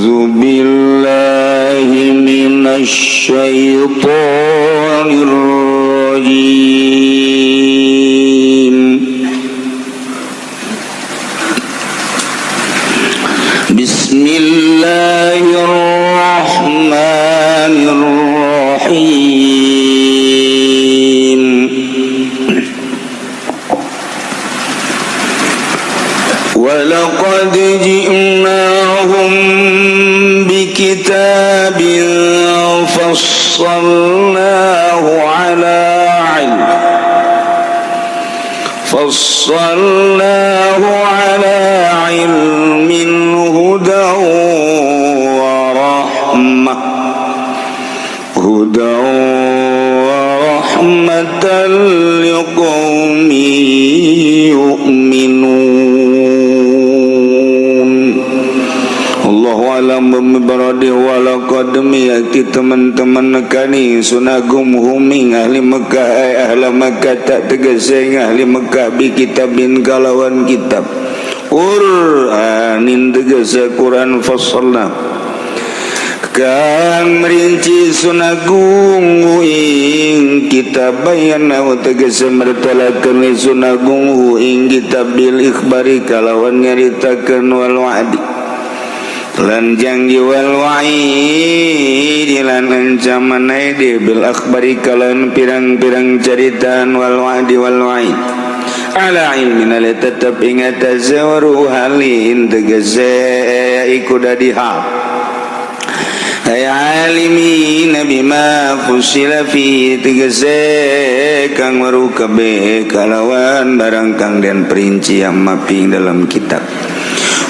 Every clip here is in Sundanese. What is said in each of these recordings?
أعوذ بالله من الشيطان الرجيم. بسم الله الرحمن الرحيم. ولقد جئناهم بكتاب فصلناه على علم هدى ورحمة لقوم يؤمنون. الله أعلم بمراده. ولقد yakti teman-teman nekani sun agung هم ing ahli Mekah, ay ahli Mekah tak tegese ing ahli Mekah, بكتاب kalawan kitab, قرآن tegese Quran, فصلنا kang merinci sun agung ing kitab, بينا tegese mertelakeun sun agung ing kitab, بالإخبار kalawan nyaritakeun, والوعد lan janji, والوعيد lan ancaman aide, بالأخبار kalawan pirang-pirang caritaan, والوعد والوعيد, على علم ale tetep ing atase halin tegese iku dadi hal, ay عالمين بما فصل فيه tegese kang weruh kabeh kalawan barang kang den perinci yang maping dalam kitab,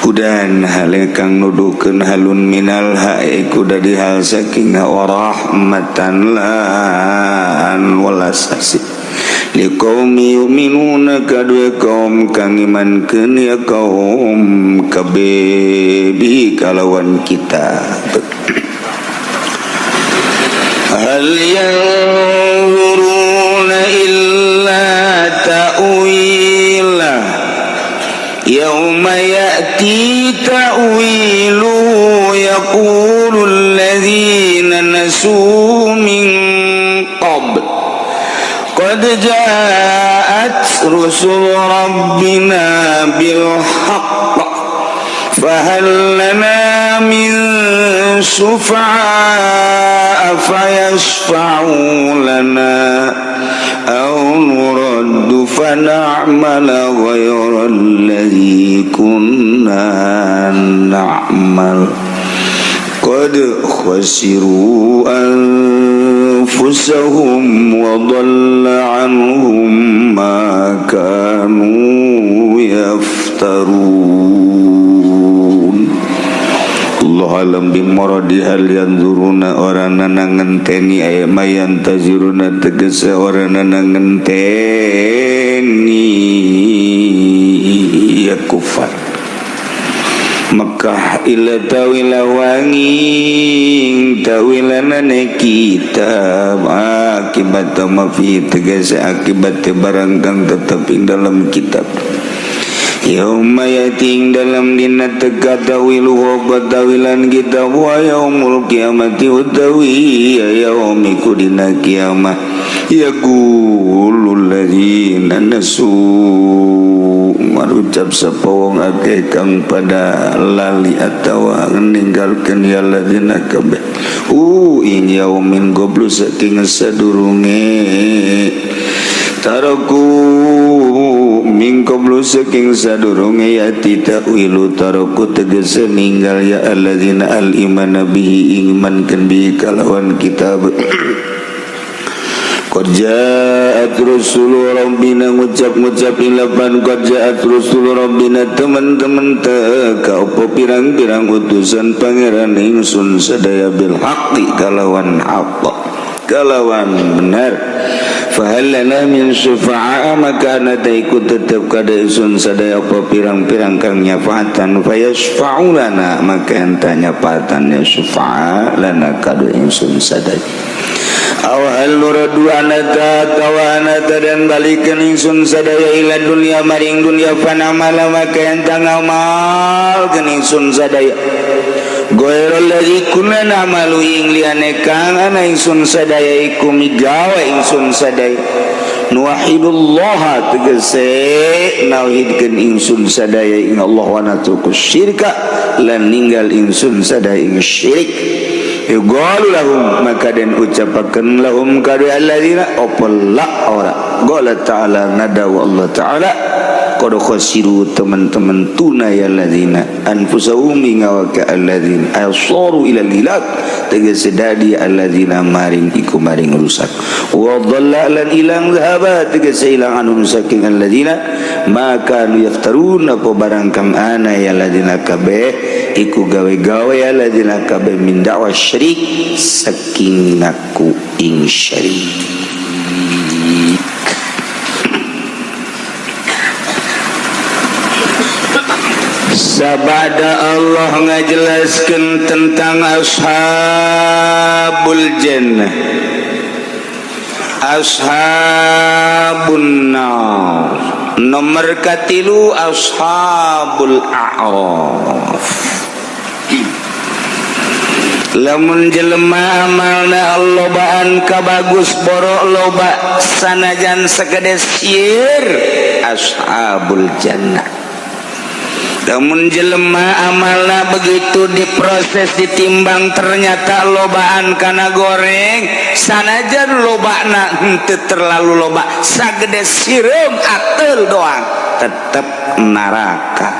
هدى hale kang nuduhkeun halun من الحق iku dadi hal saking, ورحمة lan welas asih, لقوم يؤمنون kadue kaum kang imankeun ya kaum kabeh, به kalawan kitab. هل ينظرون إلا تأويله يوم يأتي تأويله يقول الذين نسوا من قبل قد جاءت رسل ربنا بالحق فهل لنا من شفعاء فيشفعوا لنا أو نرد فنعمل غير الذي كنا نعمل قد خسروا أنفسهم وضل عنهم ما كانوا يفترون. الله أعلم بمراده. هل ينظرون ora nana ngenteni, aya ما ينتظرون tegese ora nana ngenteni ya kufar Mekah, إلا تأويله ing tawilanane kitab, akibat ما فيه tegese akibat barang kang tetep ing dalam kitab. يوم يأتي ing dalam dina teka, تأويله tawilan kitab, ويوم القيامة utawi يوم iku dina kiamat, يقول الذين نسوا marucap sapa wong akeh kang pada lali atawa ninggalkeun ya الذين kabeh ing يوم من قبل saking sadurunge, تركوا من قبل saking sadurunge, يأتي تأويله, تركوا tegese ninggal ya الذين الإيمان به iman به kalawan kitab. قد جاءت رسل ربنا ngucap-ngucap ilapan, قد جاءت رسل ربنا teman-teman teka apa pirang-pirang utusan pangeran ingsun sadaya, بالحق kalawan haq, kalawan benar, فهل لنا من شفعاء maka ana ikut tetep kada ingsun sadaya apa pirang-pirang kang nyafaatan, فيشفعوا لنا maka enta nyafaatan ya شفعاء لنا kada ingsun sadaya, أو hal نرد anata tawanata dan balikan ingsun sadaya, إلى الدنيا maring dunya, فنعمل maka enta ngamal ingsun sadaya, غير Ghairal ladzi kunna na'malu ing liyane kang ana ingsun sadaya iku migawe ingsun sadaya. Nuwahidullah tegese nauhidkeun ingsun sadaya ing Allah wa natruku syirka lan ninggal ingsun sadaya ing syirik. Yuqalu lahum maka den ucapaken lahum kadu alladzina apa la ora. Qala ta'ala nadawu Allah ta'ala qad khasiru teman-teman tuna ya alladzina anfusahum ngawaka alladzina asaru ila hilak tegese dadi alladzina maring iku maring rusak wa dhalla lan ilang zahaba tegese ilang anhum saking alladzina maka nu yaftarun apa barang kang ana ya alladzina kabeh iku gawe-gawe alladzina kabeh min da'wa syirik saking ngaku ing syirik. Sabada Allah ngajelaskan tentang ashabul jannah, ashabun nar, nomor katilu ashabul a'raf. Lamun jelema amalna lobaan kabagus borok loba sanajan segede sieur ashabul jannah. Namun jelema amalna begitu diproses ditimbang ternyata lobaan kana goreng sanajan lobana henteu terlalu loba sagede sireum ateul doang tetep neraka.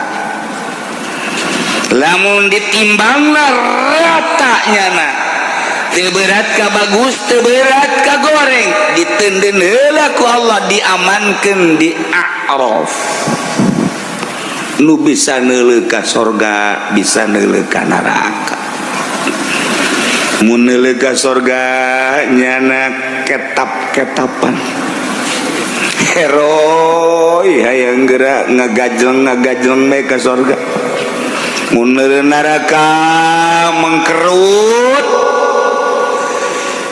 Lamun ditimbangna rata nyana teu berat ka bagus teu berat ka goreng diteundeun heula ku Allah diamankeun di A'raf. Nu bisa neuleuh ka sorga bisa neuleuh ka neraka. Mun neuleuh ka sorga nyana ketap-ketapan heroi hayang geura ngagajleng bae ka sorga. Mun neuleuh neraka mengkerut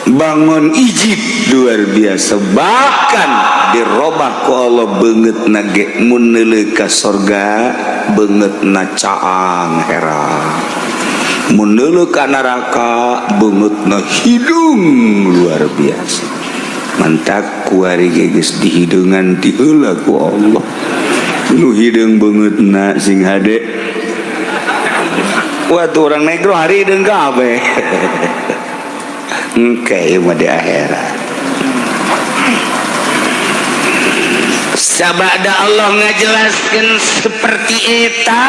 bangun ijib luar biasa bahkan dirobah ku Allah beungeut na ge mun neuleuh ka sorga beungeut na caang herang mun neuleuh ka neraka beungeut na hidung luar biasa mantak kuari ge geus dihideungan ti heula ku Allah nu hideung beungeut na sing hade. Wah tuh orang negro hari hideung kabeh. Engke mah di akhirat. Sabada Allah ngajelaskeun seperti eta,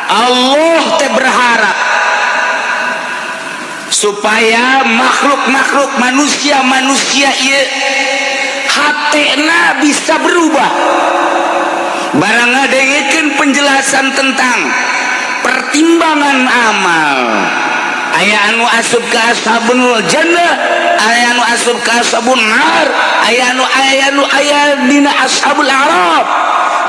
Allah teh berharap supaya makhluk-makhluk manusia-manusia ieu hatena bisa berubah. Barang ngadengekeun penjelasan tentang pertimbangan amal. Aya anu asup ka ashabul jannah, aya anu asup ka ashabun nar, aya anu aya anu aya dina ashabul a'raf.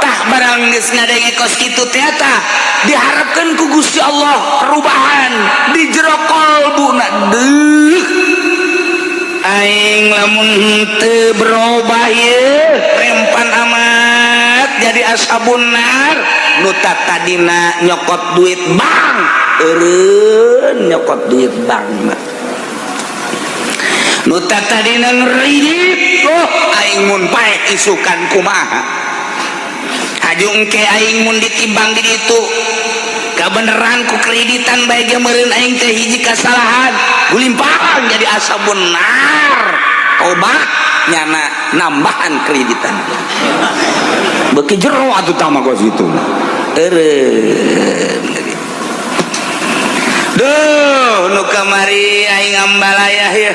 Tah barang geus ngadenge kos kitu teh tah diharapkeun ku Gusti Allah perubahan di jero kalbuna. Deuh aing lamun teu berubah ieu rempan amat jadi ashabun nar nu tadina nyokot duit bank eureun nyokot duit bank mah nu tadina ngeridit oh aing mun paeh isukan kumaha haju engke aing mun ditimbang di ditu kabeneran ku kreditan bae ge meureun aing teh hiji kasalahan gulimpang jadi ashabun nar tobat nyana nambahan kreditan beuki jero atuh tah mah kos kitu eureun. Duh nu kamari aing ambalayah ya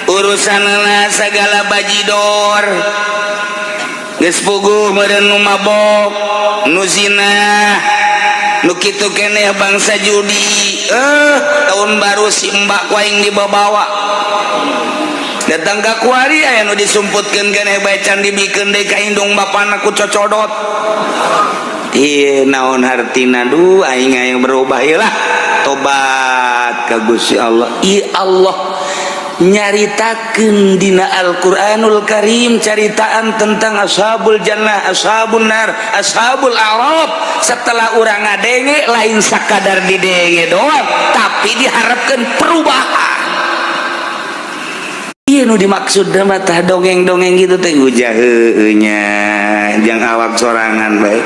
urusanna segala bajidor geus puguh meureun nu mabok nu zina nu kitu keneh bangsa judi tahun baru si mbak ku aing dibawa datang ka kuari aya nu disumputkeun keneh bae can dibikeun deui ka indung bapana ku cocodot. Ieu naon hartina duh aing hayang berubah ieu lah tobat ka Gusti Allah. Ieu Allah Nyaritakeun dina Al-Qur'anul Karim caritaan tentang ashabul jannah, ashabun nar, ashabul a'raf. Setelah urang ngadenge, lain sakadar didenge doang, tapi diharapkan perubahan. Iya, nu dimaksud mah tah dongeng-dongeng gitu teh ujah heueuh nya jang awak sorangan bae.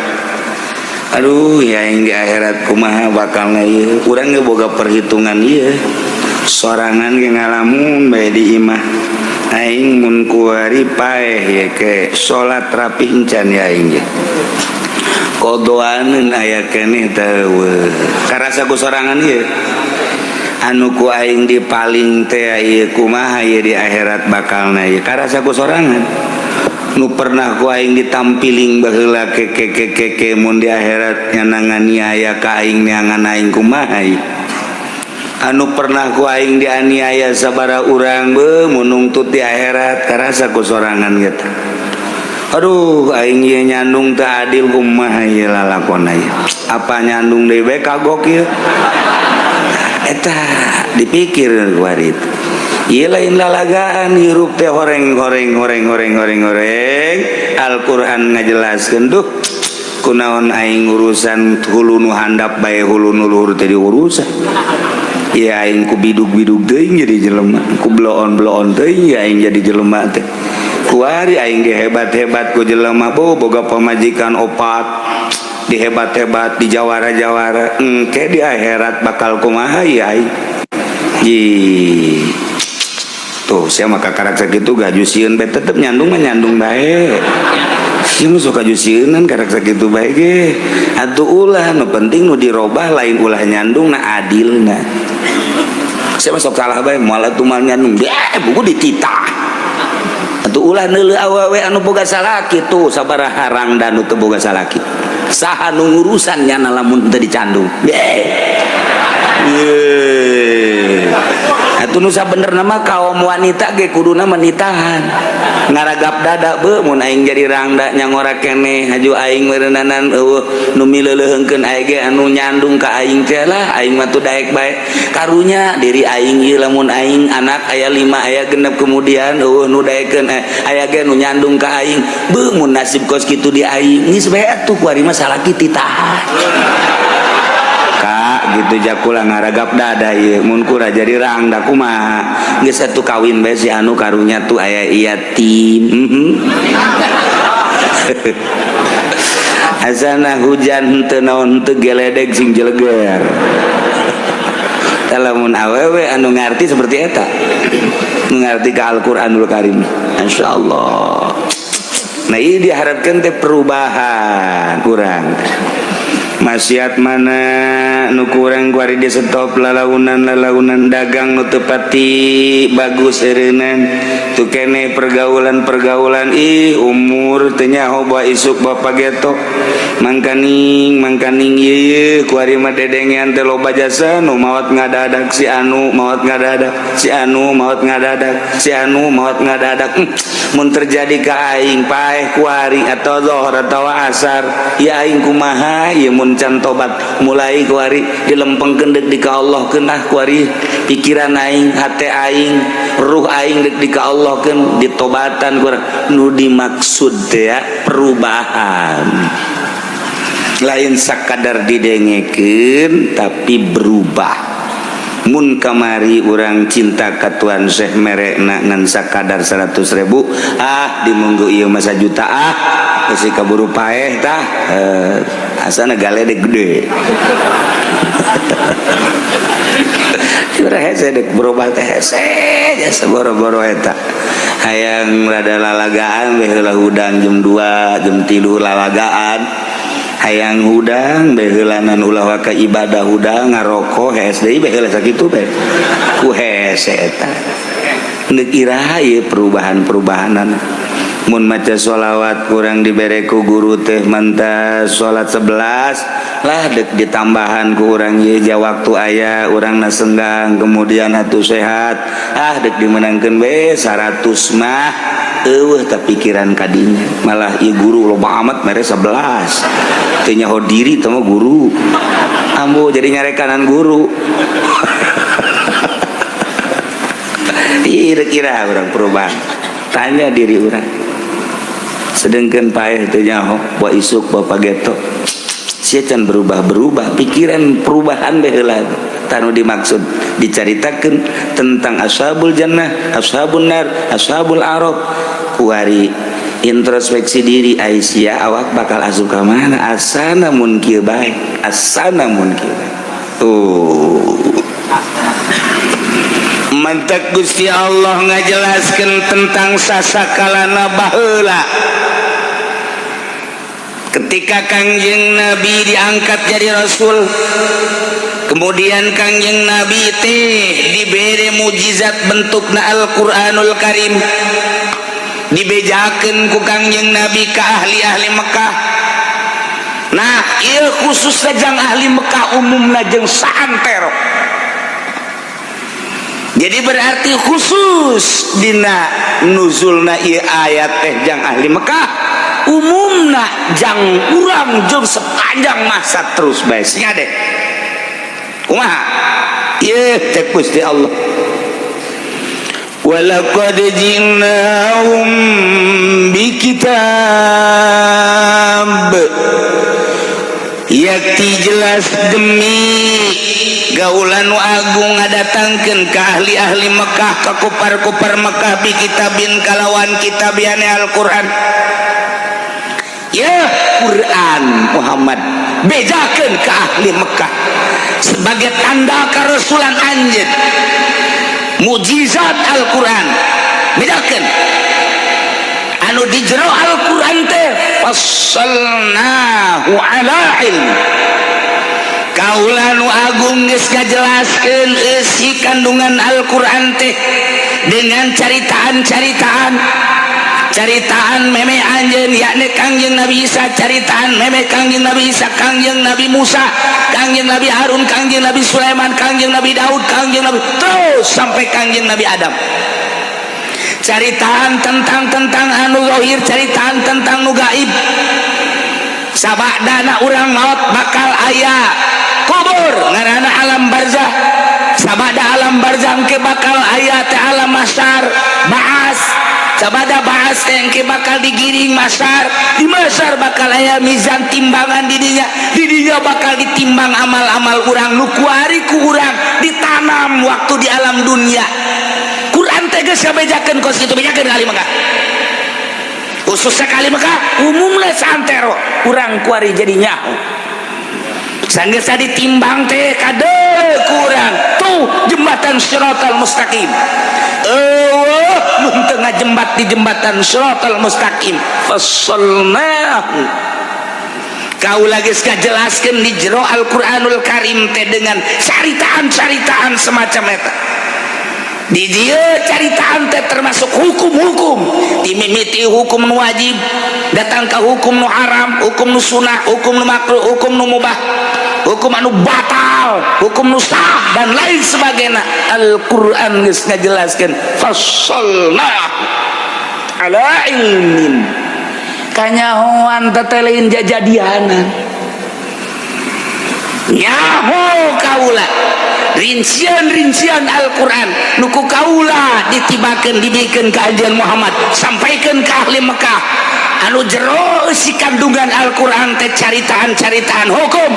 Aduh ya, yang di akhirat kumaha bakal ieu, urang ge boga perhitungan ieu sorangan ge, ngalamun bae di imah. Aing mun kuari paeh ye ke salat rapih encan ya, aing ge kodoaneun aya keneh teu karasa ku sorangan ieu anu ku aing di paling teh ieu, kumaha ieu di akhirat bakalna ieu, karasa ku sorangan nu pernah ku aing ditampiling baheula ke ke ke ke ke, mun di akhirat nyanangan aya ka aing, neangan aing kumaha ieu, anu pernah ku aing dianiaya sabara urang be mun nungtut di akhirat, karasa ku sorangan gitu. Aduh, aing ieu nyandung teu adil, kumaha ieu lalakon ieu, apa nyandung deui bae kagok ieu. Eta dipikir kuari itu. Ieu lain lalagaan, hirup teh horeng horeng horeng horeng horeng horeng. Al-Qur'an ngajelaskeun, duh kunaon aing urusan hulu nu handap bae, hulu nu luhur teh diurusan ya. Aing ku bidug-bidug teuing jadi jelema, ku bloon-bloon teuing ya aing jadi jelema teh. Kuari aing dihebat-hebat ku jelema, bo boga pamajikan opat, dihebat-hebat di jawara-jawara, engke di akhirat bakal kumaha ya aing? Ji tuh saya maka karakter gitu gaju sieun bae, tetep nyandung mah nyandung bae. Ieu mah sok kaju sieunan karakter gitu bae ge atuh. Ulah, nu penting nu dirobah lain ulah nyandung na, adilna. Saya masuk salah bae, moal atuh mal nyandung deh buku dititah atuh. Ulah neuleuh awewe anu boga salaki tuh, sabaraha rangda nu teu boga salaki, saha nu ngurusan nyana lamun teu dicandung? Ye. Atuh nu sabenerna mah kaum wanita ge kuduna menitahan ngaragap dada be, mun aing jadi rangda nyangora keneh haju aing meureunanan, eueuh nu mileuleuheungkeun aing ge anu nyandung ka aing teh lah, aing mah tuh daek bae. Karunya diri aing ieu, lamun aing anak aya 5, aya 6, kemudian eueuh nu daekeun, aya ge nu nyandung ka aing be, mun nasib kos kitu di aing geus bae atuh. Kuari mah salaki titahan kak gitu, jakula ngaragap dada ieu mun kura jadi rangda kumaha. Geus atuh kawin bae si anu, karunya tuh aya yatim. Asana hujan henteu naon henteu, geledeg sing jeleger. Lamun awewe anu ngarti seperti eta, nu ngarti ka Al-Qur'anul Karim, insyaallah. Nah, ini diharapkan teh perubahan kurang maksiat mana nu kurang kuari di stop, lalaunan lalaunan dagang nu teu pati bagus eureunnan tu kene, pergaulan pergaulan. Ih, umur teu nyaho bawa isuk bapak geto, mangkaning mangkaning ieu kuari mah dedengean teh loba jasa nu maot ngadadak, si anu maot ngadadak, si anu maot ngadadak, si anu maot ngadadak. Mun terjadi ka aing paeh kuari atau zohor atau asar ya aing kumaha ieu mun can tobat mulai kuari dilempengkeun deuk di ka Allah keun. Ah, kuari pikiran aing, hate aing, ruh aing deuk di ka Allah keun, ditobatan kurang. Nu dimaksud teh ya perubahan, lain sakadar didengekeun tapi berubah. Mun kamari urang cinta ka Tuan Syekh merekna ngan sakadar 100.000, ah dimunggu ieu mah juta, ah geus kaburu paeh tah, asana galedeg gede. Urang hese dek berubah teh, hese jasa boro-boro eta. Hayang rada lalagaan we heula, hudang jam 2 jam 3 lalagaan, hayang hudang bae heulanan, ulah waka ibadah, hudang ngarokok hese deui bae heula, sakitu bae ku hese eta. Neuk iraha ieu perubahan-perubahanan? Mun maca sholawat kurang dibere ku guru teh mantas salat 11 lah, dek ditambahan ku urang ieu ja waktu aya urang na senggang, kemudian atuh sehat, ah dek dimenangkeun we 100 mah eueuh tah pikiran kadinya. Malah ieu guru loba amat mere 11, teu nyaho diri teh mah guru, ambu jadi nyarekanan guru. Kira-kira urang perubahan, tanya diri urang. Sedangkan paeh teu nyaho, poe isuk, poe pageto sia can berubah-berubah pikiran, perubahan bae heula. Tah, nu dimaksud dicaritakeun tentang ashabul jannah, ashabun nar, ashabul araf, kuari introspeksi diri. Ai sia awak bakal asup ka mana? Asana mun kieu bae, asana mun kieu bae. Tuh, mantak Gusti Allah ngajelaskan tentang sasakalana baheula ketika Kangjeng Nabi diangkat jadi rasul, kemudian Kangjeng Nabi teh diberi mujizat bentukna Al-Qur'anul Karim, dibejakeun ku Kangjeng Nabi ke ahli-ahli Mekah. Nah, ieu khusus jang ahli Mekah, umumna jeung saantero. Jadi berarti khusus dina nuzulna ieu ayat teh jang ahli Mekah, umumna jang urang jeung sepanjang masa terus bae. Sing ade kumaha ieu? Cek Gusti Allah, walaqad ji'nahum bikitab. Yakti jelas demi kaula nu agung ngadatangkeun ka ahli-ahli Mekah, ka kupar-kupar Mekah, bi kitabin kalawan kitab yani Al-Qur'an. Ya Quran Muhammad bejakeun ke ahli Mekah sebagai tanda kerasulan anjeun, mujizat Al-Quran bejakeun. Anu di jero Al-Quran teh fassalnahu ala ilmi. Kaula nu agung geus ngajelaskeun eusi kandungan Al-Quran teh dengan caritaan-caritaan, caritaan meme anjeun yakni Kangjeng Nabi Isa, caritaan meme Kangjeng Nabi Isa, Kangjeng Nabi Musa, Kangjeng Nabi Harun, Kangjeng Nabi Sulaiman, Kangjeng Nabi Daud, Kangjeng Nabi, terus sampai Kangjeng Nabi Adam. Caritaan tentang tentang anu zahir, caritaan tentang nu gaib. Sabadana urang maut bakal aya kubur ngaranna alam barzah. Sabada alam barzah engke bakal aya teh alam mahsyar, baas. Sabada baas teh engke bakal digiring mahsyar. Di mahsyar bakal aya mizan, timbangan. Didinya, didinya bakal ditimbang amal-amal urang nu kuari ku urang ditanam waktu di alam dunia. Quran teh geus ngabejakeun kos kitu, bejakeun ka ahli Mekah, khususnya ka ahli Mekah, umumna saantero urang kuari jadi nyaho. Sanggeus ditimbang teh kade kurang tuh jembatan Siratal Mustaqim. Eueuh mun teu ngajembat di jembatan Siratal Mustaqim. Fassalnahu, kaula geus ngajelaskeun di jero Al-Qur'anul Karim teh dengan caritaan-caritaan semacam eta. Di dieu caritaan teh termasuk hukum-hukum, dimimiti hukum nu wajib datang ke hukum nu haram, hukum nu sunah, hukum nu makruh, hukum nu mubah, hukum anu batal, hukum nu sah, dan lain sebagainya. Al-Quran geus ngajelaskeun fassalna ala ilmin. Kanyahoan teh lain jajadianan, nyaho kaula rincian-rincian Al-Quran nu ku kaula ditibakeun, dibikeun ka anjeun Muhammad, sampaikan ke ahli Mekah. Anu jero si kandungan Al-Quran teh caritaan-caritaan hukum,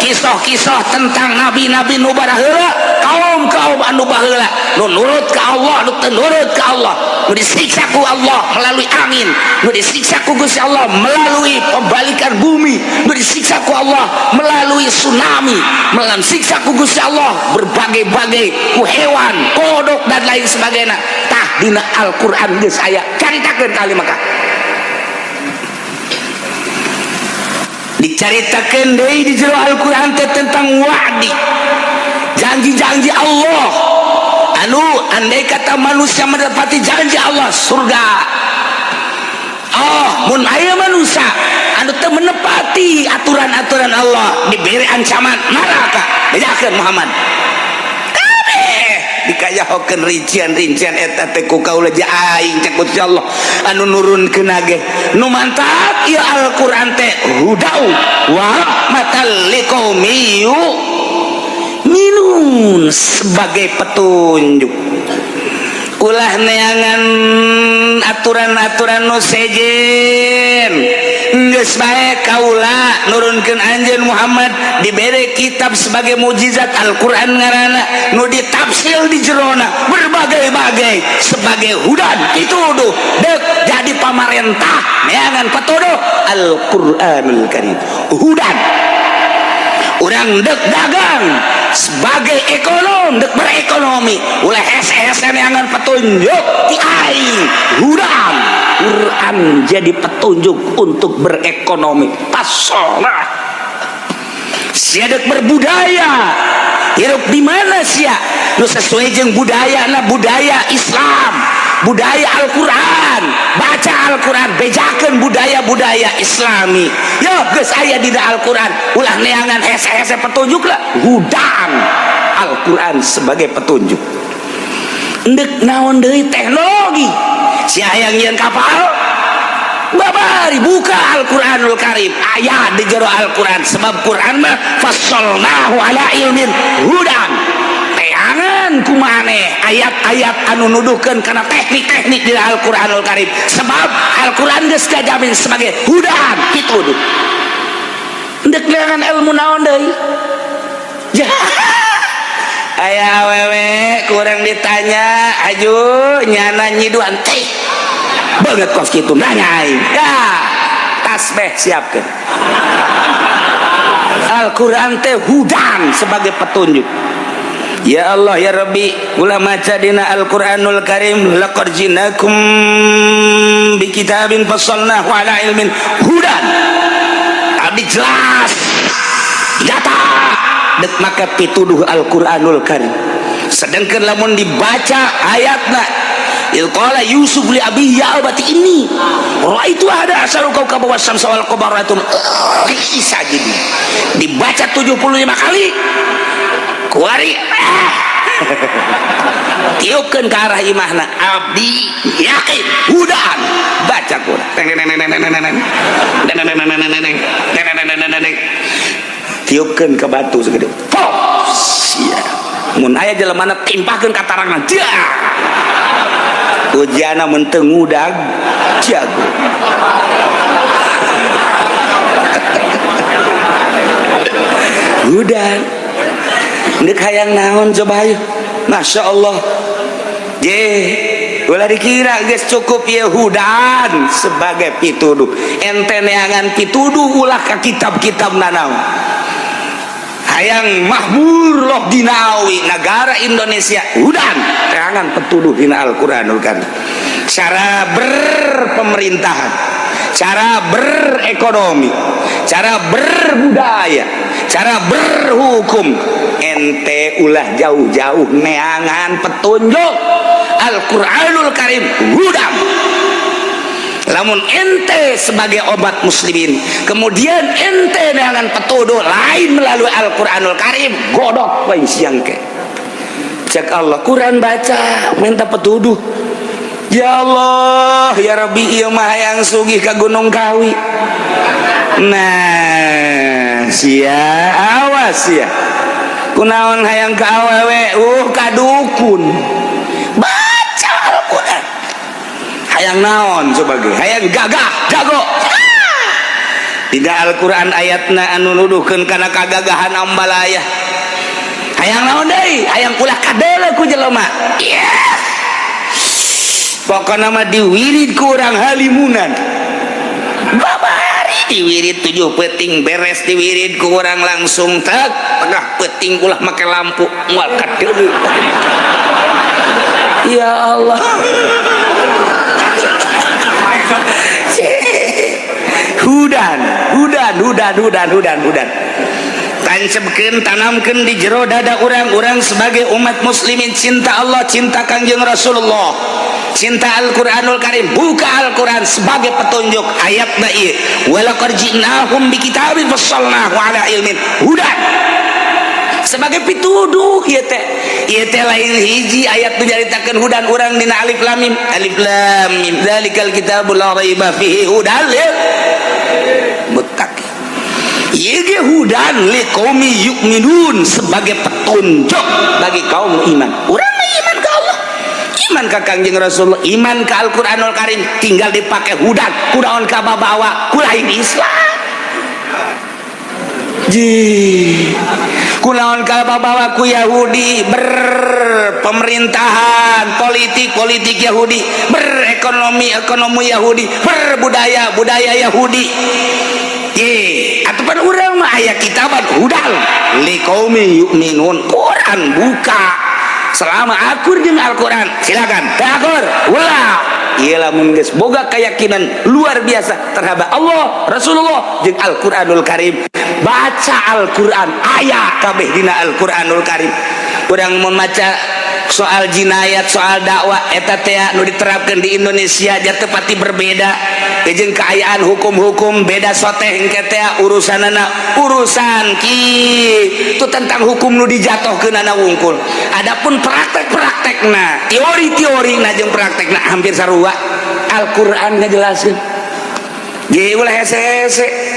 kisah-kisah tentang nabi-nabi nu baraheula, kaum-kaum anu baheula, nu nurut ka Allah, nu teu nurut ka Allah, nu disiksa ku Allah melalui angin, nu disiksa ku Gusti Allah melalui pembalikan bumi, nu disiksa ku Allah melalui tsunami, melalui siksa ku Gusti Allah berbagai-bagai ku hewan, kodok, dan lain sebagainya. Tah, dina Al-Quran geus aya, caritakeun ka ahli Mekah. Dicaritakeun deui di jero Al-Quran teh tentang wa'di, janji-janji Allah, anu andai kata manusia mendapati janji Allah surga. Oh, mun aya manusia anu teu menepati aturan-aturan Allah diberi ancaman neraka. Bejakeun Muhammad kabeh, dikayahokeun rincian-rincian eta teh ku kaula aing. Cek Gusti Allah anu nurunkeun ge, nu mantap ieu Al-Qur'an teh hudau wa rahmatal liqaumi yu'minun, sebagai petunjuk. Ulah neangan aturan-aturan nu sejen. Geus bae kaula nurunkeun anjeun Muhammad, dibere kitab sebagai mukjizat, Al-Qur'an ngaranna, nu ditafsir di jerona berbagai-bagai sebagai hudan pituduh. Dek jadi pamarentah, neangan patuduh Al-Qur'anul Karim, hudan. Urang dek dagang sebagai ekonom, dek berekonomi, ulah hese-hese, neangan petunjuk ti aing, hudan. Quran jadi petunjuk untuk berekonomi. Pasolah sia dek berbudaya, hirup di mana sia nu sesuai jeung budaya na, budaya Islam, budaya Al-Quran. Baca Al-Quran, bejakeun budaya-budaya Islami. Yo geus aya dina Al-Quran. Ulah neangan hese-hese petunjuk lah, hudan Al-Quran sebagai petunjuk. Endek naon deui? Teknologi, sia hayang nyieun kapal, babari buka Al-Quranul Karim, aya di jero Al-Quran, sebab Quran mah fassolnahu ala ilmin hudan. Teangan kumaneh ayat-ayat anu nuduhkeun kana teknik-teknik di Al-Quranul Karim, sebab Al-Quran geus kajamin sebagai hudan pituduh. Endek neangan ilmu naon deui? Ya, aya awewe kurang ditanya, aju nyana nyiduan teh banget kos kitu, nanya aing ya, tasbih siapkeun. Al-Quran teh hudan sebagai petunjuk. Ya Allah ya Rabbi, ulah maca dina Al-Qur'anul Karim, laqad jinakum bi kitabin fassalnahu ala ilmin hudan. Abdi jelas nyata dek maka pituduh Al-Qur'anul Karim. Sedangkan lamun dibaca ayatna, Idz qala Yusuf li abihi ya abati inni ra'aitu ahada asyara kaukaba wasyamsa wal qamara bisa jadi dibaca 75 kali kuari, ah. Tiupkeun ke arah imahna, abdi yakin hudan. Baca Quran, tiupkeun ke batu segede pop sia. Mun aya jelemana, timpahkeun ka tarangan dia, ujiana mun teu ngudag jago. Hudan. Ndek hayang naon coba ayo? Masya Allah je, ulah dikira geus cukup ya hudan sebagai pituduh. Ente neangan pituduh ulah ka kitab-kitab nanaon. Hayang mahmur loh dinawi negara Indonesia, hudan, teangan petuduh dina Al-Qur'anul Karim, cara berpemerintahan, cara berekonomi, cara berbudaya, cara berhukum. Ente ulah jauh-jauh neangan petunjuk, Al-Qur'anul Karim hudan. Lamun ente sebagai obat muslimin, kemudian ente dengan petuduh lain melalui Al-Quranul Karim, godok bae siang ke. Cek Allah, Quran baca minta petuduh. Ya Allah ya Rabbi, ieu mah hayang sugih ka Gunung Kawi. Nah sia, awas sia, kunaon hayang ka awewe, ka dukun? Baca Al-Quran. Hayang naon sebagai hayang gagah jago, tidak Al-Quran ayatna anu nuduhkeun kana kagagahan ambalaya. Hayang naon deui? Hayang ulah kadele ku jelema, yeah. Pokokna mah diwirid ku urang halimunan, babari diwirid 7 peting, beres diwirid ku urang langsung tek tengah peting, ulah make lampu, moal kadele. Ya Allah. Hudan, hudan, hudan, hudan, hudan, hudan. Tancapkeun, tanamkeun di jero dada urang-urang sebagai umat muslimin, cinta Allah, cinta Kangjeng Rasulullah, cinta Al-Qur'anul Karim. Buka Al-Qur'an sebagai petunjuk, ayatna ieu, walaqad ji'nahum bikitabin fassalnahu ala ilmin hudan, sebagai pituduh ieu teh. Ieu teh lain hiji ayat nu nyaritakeun hudan urang dina alif lam mim. Alif lam mim, dzalikal kitabul la raiba fihi hudan lil muttaqin. Ieu ge hudan liqaumi yu'minun, sebagai petunjuk bagi kaum iman. Urang mah iman ka Allah. Iman ka Kangjeng Rasulullah, iman ka Al-Qur'anul Karim, tinggal dipakai hudan kunaon kababawa ku lain Islam. Ji kunaon kababawa ku Yahudi, berpemerintahan politik politik Yahudi, berekonomi ekonomi Yahudi, berbudaya budaya Yahudi. Ye, atupan urang mah aya kitaban hudan liqaumi yu'minun. Quran buka, selama akur jeung Al-Quran silakan, teu akur ulah. Ieu lamun geus boga keyakinan luar biasa terhadap Allah, Rasulullah jeung Al-Qur'anul Karim, baca Al-Qur'an, aya kabeh dina Al-Qur'anul Karim. Urang mun maca soal jinayat, soal dakwah eta teh nu diterapkan di Indonesia ja tepati berbeda jeung keayaan hukum-hukum beda soteh engke teh urusanana urusan ki itu tentang hukum nu dijatuhkeunana wungkul. Adapun praktek-praktekna, teori-teori na jeung praktekna hampir sarua. Al-Qur'an ngajelaskeun ge ulah hese-hese.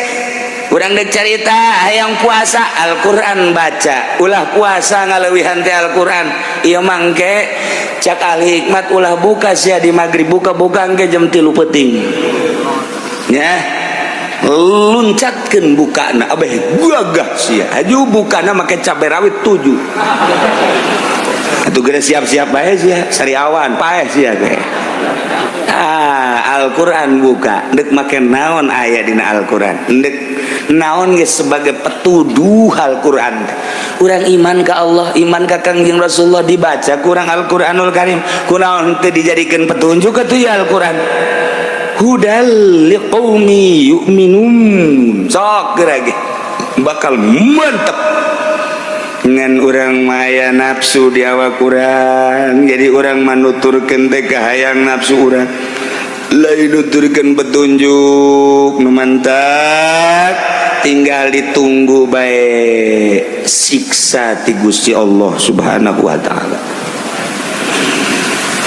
Urang dek carita hayang puasa, Al-Qur'an baca, ulah puasa ngaleuwihan teh Al-Qur'an. Ieu mangke cak ahli hikmat, ulah buka sia di maghrib, buka-buka engke jam 3 peuting nya, luncatkeun bukana abeh gagah sia, haju bukana make cabe rawit 7 atuh, geus siap-siap bae sia, sariawan paeh sia ge. Ah, Al-Qur'an buka, dek make naon aya dina Al-Qur'an, dek naon geus sebagai petuduh Al-Qur'an. Urang iman ka Allah, iman ka Kangjeng Rasulullah, dibaca kurang Al-Qur'anul Karim, kunaon teu dijadikeun petunjuk atuh ya Al-Qur'an? Hudal liqaumi yu'minun. Sok geura ge bakal mantep. Ngan urang maya nafsu di awak urang, jadi urang manuturkeun teh kahayang nafsu urang, lain nuturkeun petunjuk nu mantap. Tinggal ditunggu bae siksa ti Gusti Allah Subhanahu wa taala.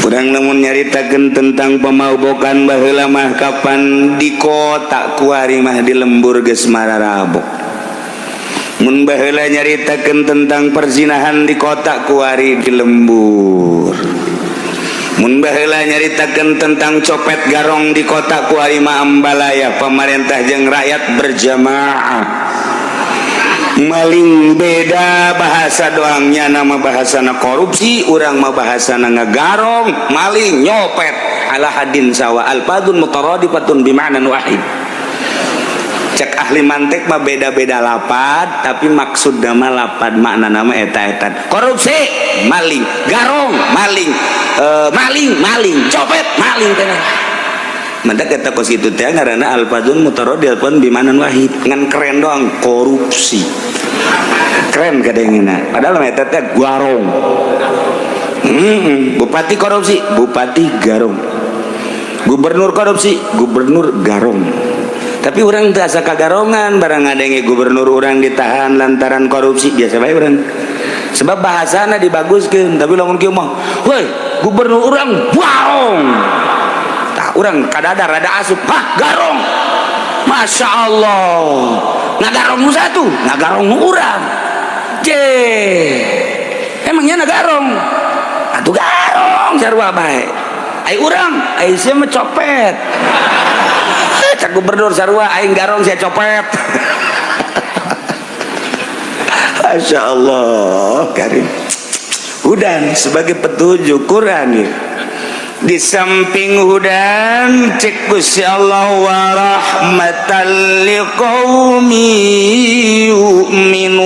Urang lamun nyaritakeun tentang pemabokan baheula mah kapan di kota, kuari mah di lembur geus mararabok. Mun baheula nyaritakeun tentang perzinahan di kota, kuari di lembur. Mun baheula nyaritakeun tentang copet garong di kota, kuari mah ambalaya pemerintah jeung rakyat berjamaah maling. Beda bahasa doangnya, nama bahasana korupsi, urang mah bahasana ngagarong, maling, nyopet, ala hadin sawa, alfadun mutaradifatun bima'nan wahid. Cek ahli mantek mah beda-beda lapad, tapi maksud nama lapad makna nama eta-eta korupsi, maling, garong, maling, maling, maling, copet, maling teh. Mantak eta kos kitu teh ngaranna alfadun mutaradifatun bima'nan wahid, ngan keren doang korupsi, keren kadengena, padahal mah eta teh garong. Bupati korupsi, bupati garong, gubernur korupsi, gubernur garong. Tapi urang teu asa kagarongan barang ngadenge gubernur urang ditahan lantaran korupsi, biasa bae urang, sebab bahasana dibaguskeun. Tapi lamun kieu mah, "Woi, gubernur urang garong," tah urang kadadar rada asup, "Hah, garong? Masya Allah, ngagarong nu satu, ngagarong nu urang." Je emangnya ngagarong atuh, garong sarua bae. Ai urang, ai sia mah copet. Cak gubernur sarua aing garong, sia copet. Masya Allah Karim. Hudan sebagai petunjuk Quran ya. Di samping hudan, cek Gusti Allah, wa rahmatan liqaumi yu'minun,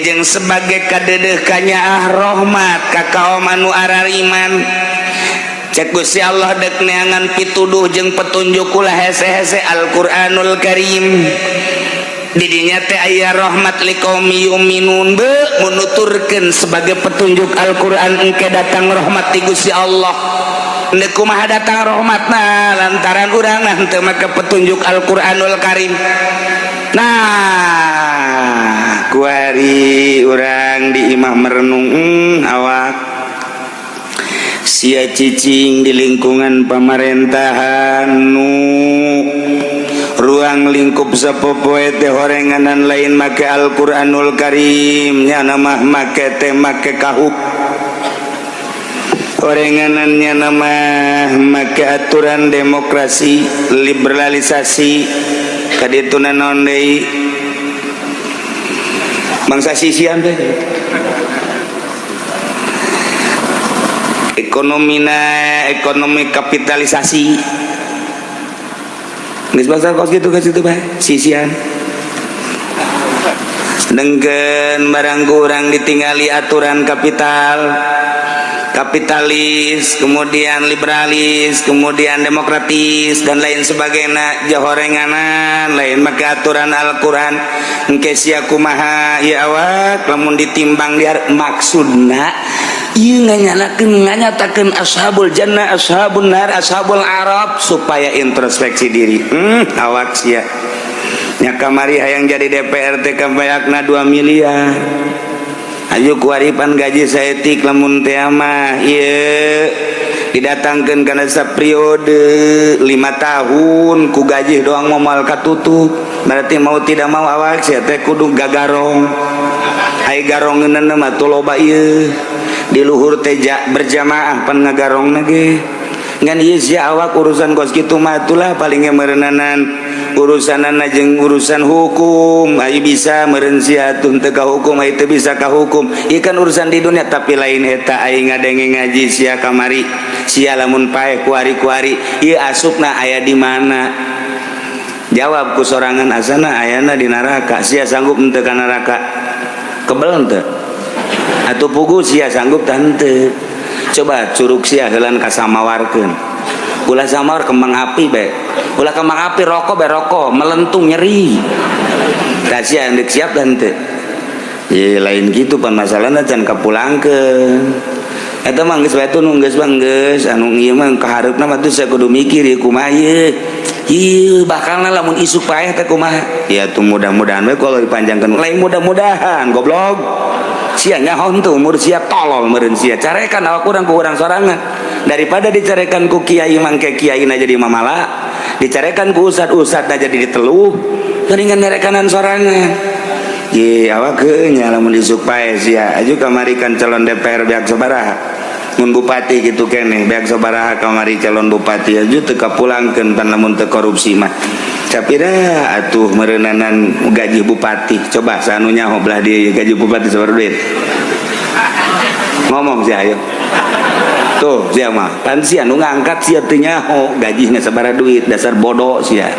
jeung sebagai kadedeh kanyaah rahmat ka kaum anu arariman. Cek Gusti Allah, dek neangan pituduh jeung petunjuk ulah hese-hese, Al-Qur'anul Karim. Didinya teh aya rahmat liqaumi yu'minun. Be menuturkeun sebagai petunjuk Al-Qur'an, engke datang rahmat ti Gusti Allah. Ndek kumaha datang rahmatna lantaran urang nah teu make petunjuk Al-Qur'anul Karim? Nah, kuari urang di imah merenung, awak sia cicing di lingkungan pemerintahan nu ruang lingkup sapopoe teh horenganan lain make Al-Qur'anul Karim, nyana mah make teh make kahup. Orenganannya nama make aturan demokrasi liberalisasi kadituna naon deui bangsa sisian teh ekonomina ekonomi kapitalisasi geus bangsa kos kitu ka situ bae sisian. Dengkeun barang kurang ditinggali aturan kapital kapitalis, kemudian liberalis, kemudian demokratis dan lain sebagainya. Jahorenganan lain maka aturan Al-Qur'an engke sia kumaha ieu awak lamun ditimbang diar maksudna ieu nganyanakeun nganyatakeun ashabul jannah, ashabun nar, ashabul arab supaya introspeksi diri. Awak sia nya kamari hayang jadi DPR teh kabayakna 2 miliar. Ayo kuaripan gaji saeutik lamun teh mah ieu didatangkeun kana saperiode 5 tahun ku gaji doang moal katutup. Berarti mau tidak mau awak sia teh kudu gagarong. Ai garongeunna mah tuh loba ieu. Di luhur teh berjamaah pan ngagarongna ge. Ngan ieu sia awak urusan kos kitu mah atulah paling meureunnanan urusanana jeung urusan hukum. Ayo bisa meureun sia atuh teu ka hukum, ayo teu bisa ka hukum. Ieu kan urusan di dunia tapi lain eta aing ngadenge ngaji sia kamari. Sia lamun paeh kuari-kuari ieu asupna aya di mana? Jawab ku sorangan asana ayana di neraka. Sia sanggup henteu ka neraka? Kebel henteu? Atuh pugu sia sanggup tah henteu? Coba curug sia heulan kasamawarkeun. Ulah samawar kembang api bae. Ulah kembang api rokok bae rokok melentung nyeri. Tah sia deuk siap tah henteu? Ye lain kitu pan masalahna can kapulangkeun. Eta mah geus bae nu geus mah geus anu ieu mah kahareupna mah teu sia kudu mikir ieu kumaha ieu. Ieu bakalna lamun isuk paeh teh kumaha? Ya tuh mudah-mudahan we kalau dipanjangkeun. Lain mudah-mudahan goblok. Sia nyaho henteu umur sia tolol meureun sia. Carekan awak urang ku urang sorangan. Daripada dicarekan ku kiai mangke kiai na jadi mamala, dicarekan ku ustad-ustad na jadi diteluh, mendingan nyarekanan sorangan. Ye awak nya lamun isuk paeh sia aju kamari kan calon DPR beak sabaraha. Mun bupati gitu keneh beak sabaraha kamari calon bupati aju teu kapulangkeun pan lamun teu korupsi mah. Capira atuh meureunanan gaji bupati. Coba sanu nyaho belah dieu gaji bupati sabaraha duit. Ngomong sia ayo. Tuh sia mah pan sia nu ngangkat sia teu nyaho gajina sabaraha duit dasar bodoh sia.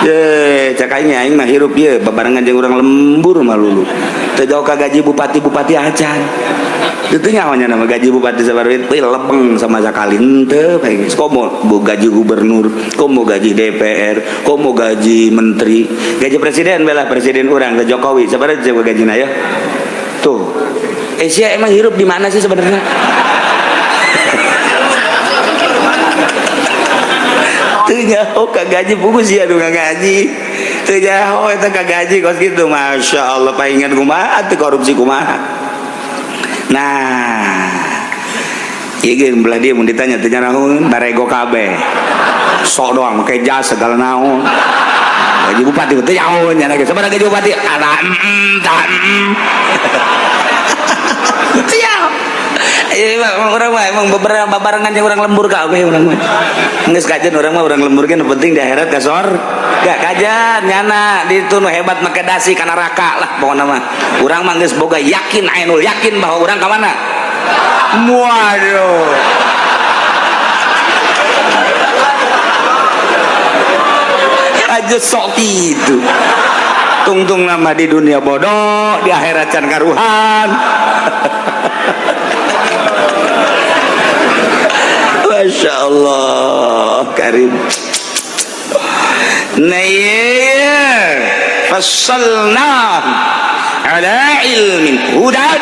Ye cak aing aing mah hirup ieu babarengan jeung urang lembur mah lulu. Teu jauh ka gaji bupati-bupati acan. Itu nyaho nya nama gaji bupati sabaraha duit teu lebeng sama sakali henteu bae geus. Komo gaji gubernur, komo gaji DPR, komo gaji menteri, gaji presiden belah presiden urang ke Jokowi sabaraha coba gajina ya. Tuh. Sia emang hirup di mana sih sebenarnya? Teu nyaho ka gaji pugu sia nu ngagaji. Teu nyaho eta ka gaji kos kitu masyaallah paingan kumaha teu korupsi kumaha. Nah, ieu ge belah dieu mun ditanya teu nyarahoeun barego kabeh. Sok doang make jas segala naon. Gaji bupati teu nyaho nya ge sabaraha gaji bupati? Ada tah. Siap. Iya, orang mah emang beberapa babarengan yang orang lembur kabeh urang mah. Geus kajian urang mah urang lembur ge nu penting di akhirat kasor. Gak kajian nyana di itu nu hebat make dasi ka neraka lah pokona mah. Urang mah geus boga yakin ainul yakin bahwa urang ka mana? Waduh. Aja sok gitu. Tungtung nama di dunia bodoh, di akhirat can karuhan. Masya Allah Karim. Nah iya fassalna ala ilmin hudan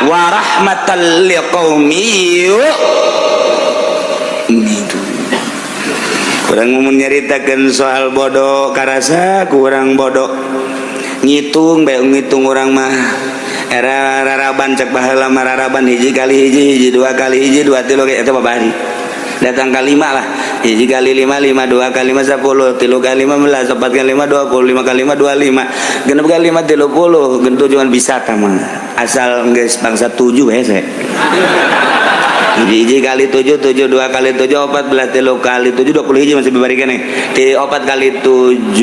wa rahmatan liqaumi yu'minun. Kurang mau nyaritakeun soal bodoh karasa kurang bodoh ngitung bae ngitung urang mah era raraban cek baheula mah raraban hiji kali hiji hiji dua kali hiji dua tilu eta babari datang ka lima lah hiji kali lima lima dua kali lima 10 tilu kali lima belas empat kali lima 20 lima kali lima 25 genep kali lima 30 genep tujuan bisa tah mah asal geus bangsa 7 hese. Hiji kali 7 7 2 kali 7 14 3 kali 7 21 masih bibarikan nih. 4 kali 7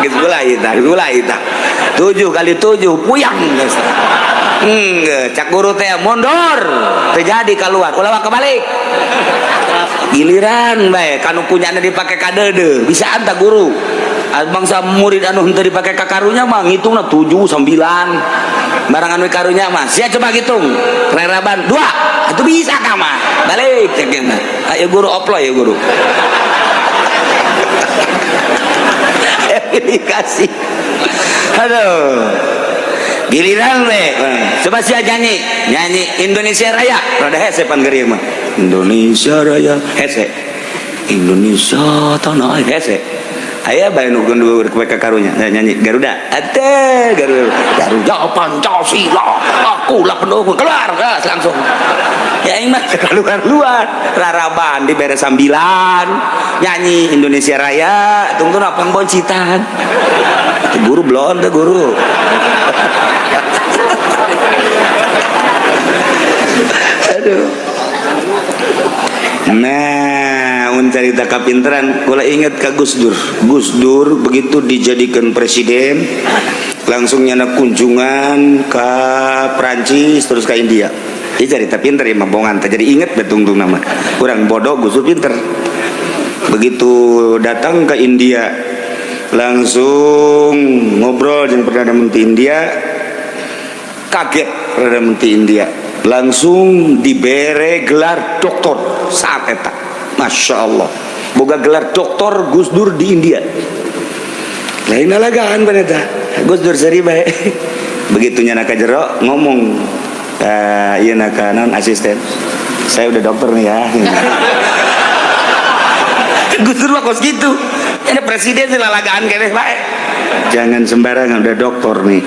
geus mulai tah, geus mulai tah. 7 kali 7 puyang geus. Cak guru teh mundur, teu jadi keluar, ulah kebalik. Giliran bae kanu punyana dipake ka deudeuh, bisa anta guru. Bangsa murid anu henteu dipake ka karunya mah ngitungna 7 9. Barang anu karunya mah sia coba hitung. Reraban 2. Itu bisa ka mah. Balik cek mah. Ayo guru oplo ya guru. Dikasih. Aduh. Giliran we. Coba sia nyanyi, nyanyi Indonesia Raya. Rada hese pan geuring mah. Indonesia Raya hese. Indonesia tanah air hese. Aya bae nu gendul ka karunya nyanyi Garuda. Ate Garuda. Garuda Pancasila. Akulah pendukung. Keluar gas langsung. Ya aing mah keluar-luar. Raraban dibere sambilan. Nyanyi Indonesia Raya, tungtun apang boncitan. Guru blon teh guru. Aduh. Nah, cerita kapinteran, kula ingat ka Gus Dur. Gus Dur begitu dijadikan presiden, langsung nyana kunjungan ke Prancis terus ke India. Ini cerita pinter ya mabongan, jadi inget betungtung nama. Kurang bodoh Gus Dur pinter. Begitu datang ke India, langsung ngobrol dengan Perdana Menteri India. Kaget Perdana Menteri India, langsung dibere gelar doktor saat eta. Masya Allah, boga gelar doktor Gus Dur di India. Lain lalagaan paneta Gus Dur seri bae. Begitu nyana ka jero ngomong, ieu naka naon asisten, saya udah dokter nih ya. Gus Dur mah kos gitu. Ini presiden sih lalagaan keneh bae. Jangan sembarangan, udah dokter nih.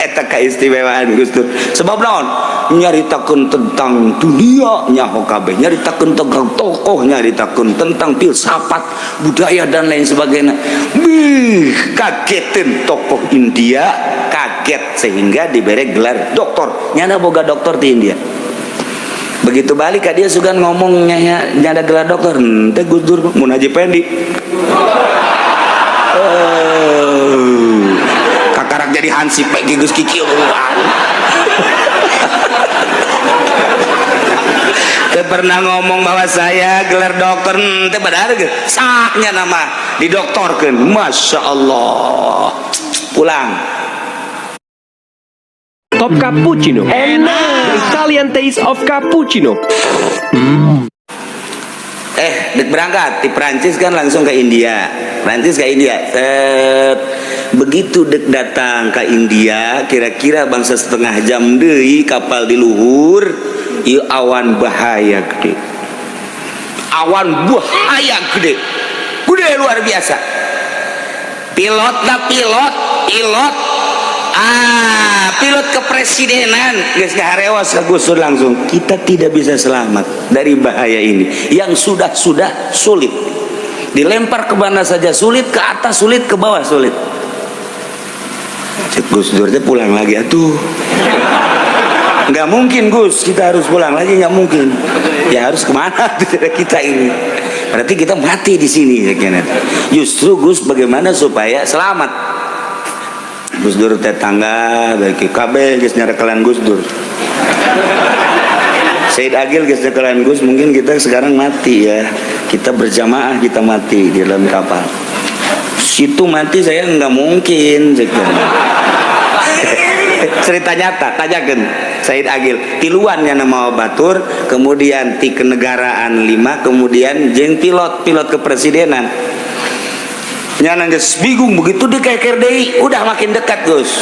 Eta keistimewaan Gus Dur. Sebab naon? Nyaritakeun tentang dunia nyaho kabeh, nyaritakeun tentang tokoh, nyaritakeun tentang filsafat, budaya dan lain sebagainya. Bih, kagetin tokoh India, kaget sehingga diberi gelar doktor. Nyana boga doktor di India. Begitu balik ka dia sugan ngomong nyana gelar dokter, henteu Gus Dur mun Haji Pendi. Kakarak jadi hansip bae geus kikieuan. Teu pernah ngomong bahwa saya gelar dokter, teu padahal ge sahnya nama didoktorkeun. Masya Allah. Pulang. Top cappuccino. Enak. The Italian taste of cappuccino. Dek berangkat di Prancis kan langsung ke India. Prancis ke India. Set. Begitu dek datang ke India, kira-kira bangsa setengah jam deui kapal di luhur, ieu awan bahaya gede. Awan bahaya gede. Gede luar biasa. Pilot dah pilot, pilot. Ah, pilot kepresidenan geus ngaharewas ka Gus Dur langsung. Kita tidak bisa selamat dari bahaya ini. Yang sudah-sudah sulit. Dilempar ke mana saja sulit, ke atas sulit, ke bawah sulit. Cek Gus Dur teh pulang lagi atuh. Nggak mungkin Gus, kita harus pulang lagi, nggak mungkin. Ya harus kemana kita ini? Berarti kita mati di sini. Justru Gus bagaimana supaya selamat? Gus Dur tetangga bagi kabeh geus nyarekelan Gus Dur. Said Agil geus nyarekelan Gus, mungkin kita sekarang mati ya. Kita berjamaah kita mati di dalam kapal. Situ mati saya nggak mungkin. Cerita nyata, tanyakan Said Agil. Tiluan yang nama batur, kemudian ti kenegaraan 5, kemudian jeung pilot, pilot kepresidenan. Nyana geus bingung begitu di keker deui, udah makin dekat Gus.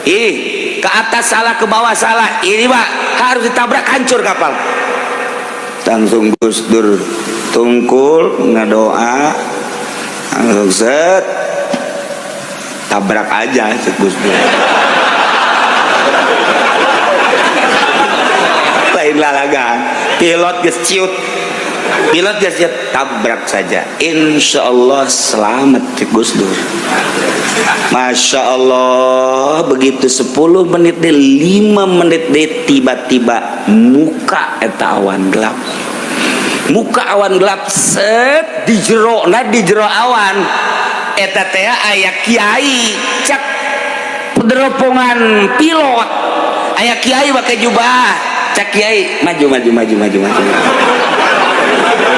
Ih, ke atas salah, ke bawah salah. Ini Pak, harus ditabrak hancur kapal. Langsung Gus Dur tungkul ngadoa, langsung set tabrak aja cek Gus Dur. Lain lalagan, pilot geus ciut. Pilot gak siap, tabrak saja, insya Allah selamat. Gus Dur, Masya Allah, begitu 10 menit deh, 5 menit deh, tiba-tiba muka eta awan gelap, muka awan gelap set di jero. Nah, di jero awan eta teh aya kiai. Cak pederopongan pilot, aya kiai pakai jubah. Cak kiai, "Maju, maju, maju, maju, maju."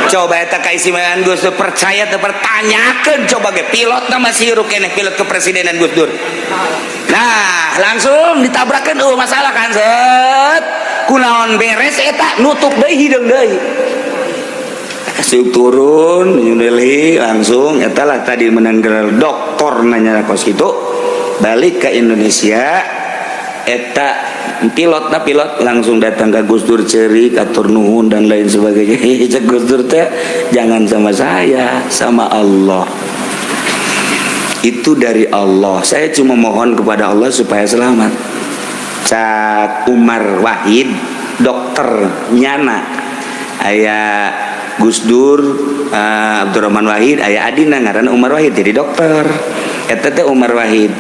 Coba eta kaistimewaan Gus Dur, percaya teu pertanyakeun. Coba ge pilot na masih hirup keneh, pilot kepresidenan Gus Dur. Nah, langsung ditabrakan, oh masalah kan, set kunaon beres eta nutup deui, hideung deui. Kasih turun New Delhi langsung eta lah tadi menang gelar doktor. Nanya kos itu balik ke Indonesia, eta pilot na pilot langsung datang ke Gus Dur, cerik, atur nuhun dan lain sebagainya. Cek Gus Dur teh, "Jangan sama saya, sama Allah. Itu dari Allah. Saya cuma mohon kepada Allah supaya selamat." Cak Umar Wahid, dokter nyana, aya Gus Dur, Abdurrahman Wahid, aya adina ngaranna Umar Wahid, jadi dokter eta teh Umar Wahid.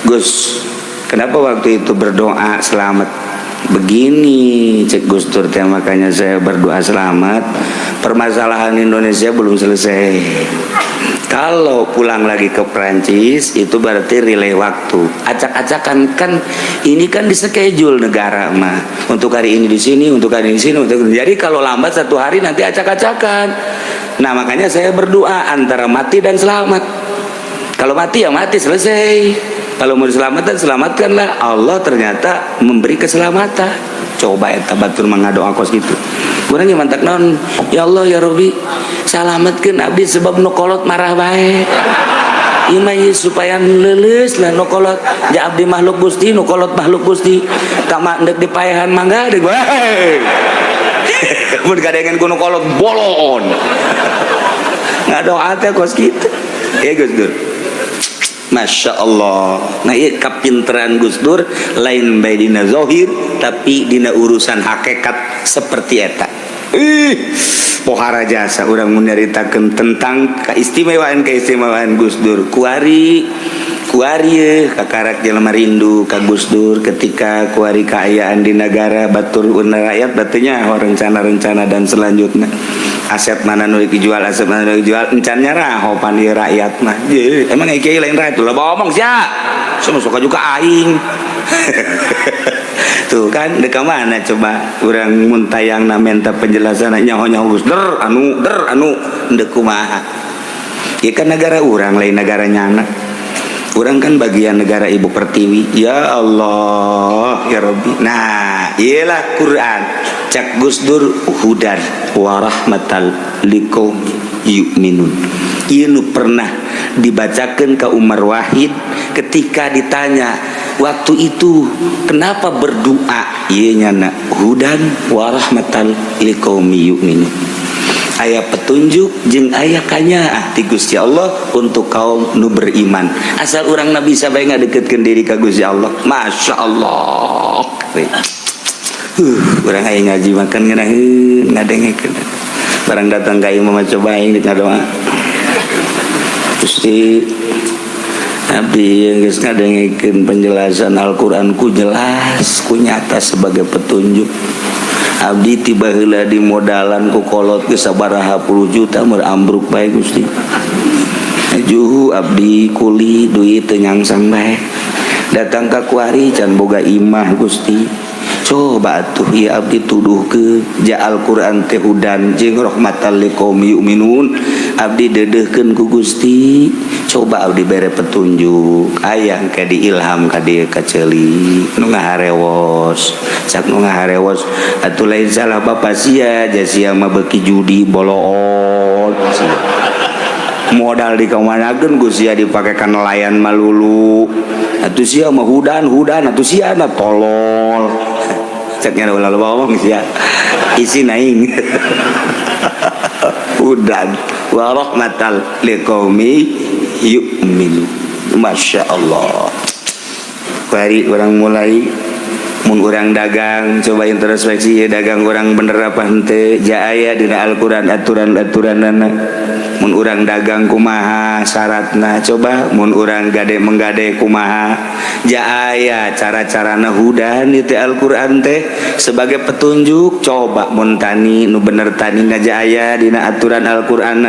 "Gus, kenapa waktu itu berdoa selamat begini?" Cek Gus Dur teh, "Makanya saya berdoa selamat, permasalahan Indonesia belum selesai. Kalau pulang lagi ke Prancis itu berarti relay waktu, acak-acakan kan. Ini kan di schedule negara mah untuk hari ini di sini, untuk hari ini di sini, untuk jadi kalau lambat satu hari nanti acak-acakan. Nah, makanya saya berdoa antara mati dan selamat. Kalau mati ya mati, selesai. Kalau mau diselamatkan, selamatkanlah." Allah ternyata memberi keselamatan. Coba eta batur mengadoa kos gitu. Urang yang mantak naon, "Ya Allah, ya Robi, selamatkeun abdi sebab nu kolot marah bae. Ieu mah supaya leuleus lah nu kolot. Ja abdi makhluk Gusti, nu kolot makhluk Gusti. Tama ndek dipaehan mangga deui wae." Mun kadengen ku nu kolot bolon. Ngadoa teh kos kitu. Ya Gus Dur. Masya Allah. Nah, iya kapinteran Gus Dur lain bae dina zohir, tapi dina urusan hakikat seperti eta. Ih, pohara jasa urang menyeritakan tentang keistimewaan keistimewaan Gus Dur. Kuari kuari kakarak jelema rindu ka Gus Dur ketika kuari kaayaan di negara batur rakyat batunya rencana-rencana dan selanjutnya, aset mana nu dijual, aset mana nu dijual, encan nyaraho pan ieu rakyat mah. Ye, emang kiai lain rakyat? Lah, ngomong sia semua suka juga aing tuh kan. Deka mana coba urang mun tayang na minta penjelasan, nyaho-nyaho Gus der anu der anu ndek kumaha. Ya kan negara urang, lain negara nyana. Urang kan bagian negara Ibu Pertiwi. Ya Allah, ya Rabbi. Nah, iyalah Quran. Cak Gus Dur, hudan warahmatal liqaum yu'minun. Ieu nu pernah dibacakan ke Umar Wahid ketika ditanya waktu itu kenapa berdoa, ieu nyana hudan warahmatal liqaumi yu'minun, aya petunjuk jeung aya kanyaah ti Gusti Allah untuk kaum nu beriman, asal urang na bisa bae ngadeketkeun diri ka Gusti Allah. Masya Allah, urang aya ngaji makan ngeunaheun ngadengekeun. Barang datang ka imam, coba aing ngadoa, "Gusti, abdi yang geus ngadengekeun penjelasan Al-Qur'an ku jelas ku nyata sebagai petunjuk. Abdi tiba heula di modalan ku kolot geus sabaraha puluh juta meur ambruk bae. Gusti, juhu abdi kuli duit teu nyangsang bae. Datang ka kuari can boga imah. Gusti, coba tuh ya abdi tuduh ke ja Al-Qur'an teh hudan jeung rahmatan liqaumi yu'minun. Abdi dedehkeun ku Gusti, coba abdi bere petunjuk." Aya ka diilham ka dieu ka ceuli nu ngaharewos. Cak nu ngaharewos, "Atuh lain salah bapak sia, ja sia mah beuki judi boloon sia. Modal dikamanakeun ku sia dipake ka nelayan malulu. Atuh sia mah hudan hudan, atuh sia mah tolol." Ceknya, "Ulah loba ngomong sia, isi naing." Hudan wa rahmatal liqaumi yu'minu. Masya Allah. Bari orang mulai Mun urang dagang, coba introspeksi ya, dagang urang bener apa henteu? Ja aya dina Al-Qur'an aturan-aturanana. Mun urang dagang kumaha syaratna? Coba mun urang gade menggade kumaha? Ja aya cara-carana hudan itu Al-Qur'an teh sebagai petunjuk. Coba mun tani, nu bener tani ja aya dina aturan Al-Qur'an,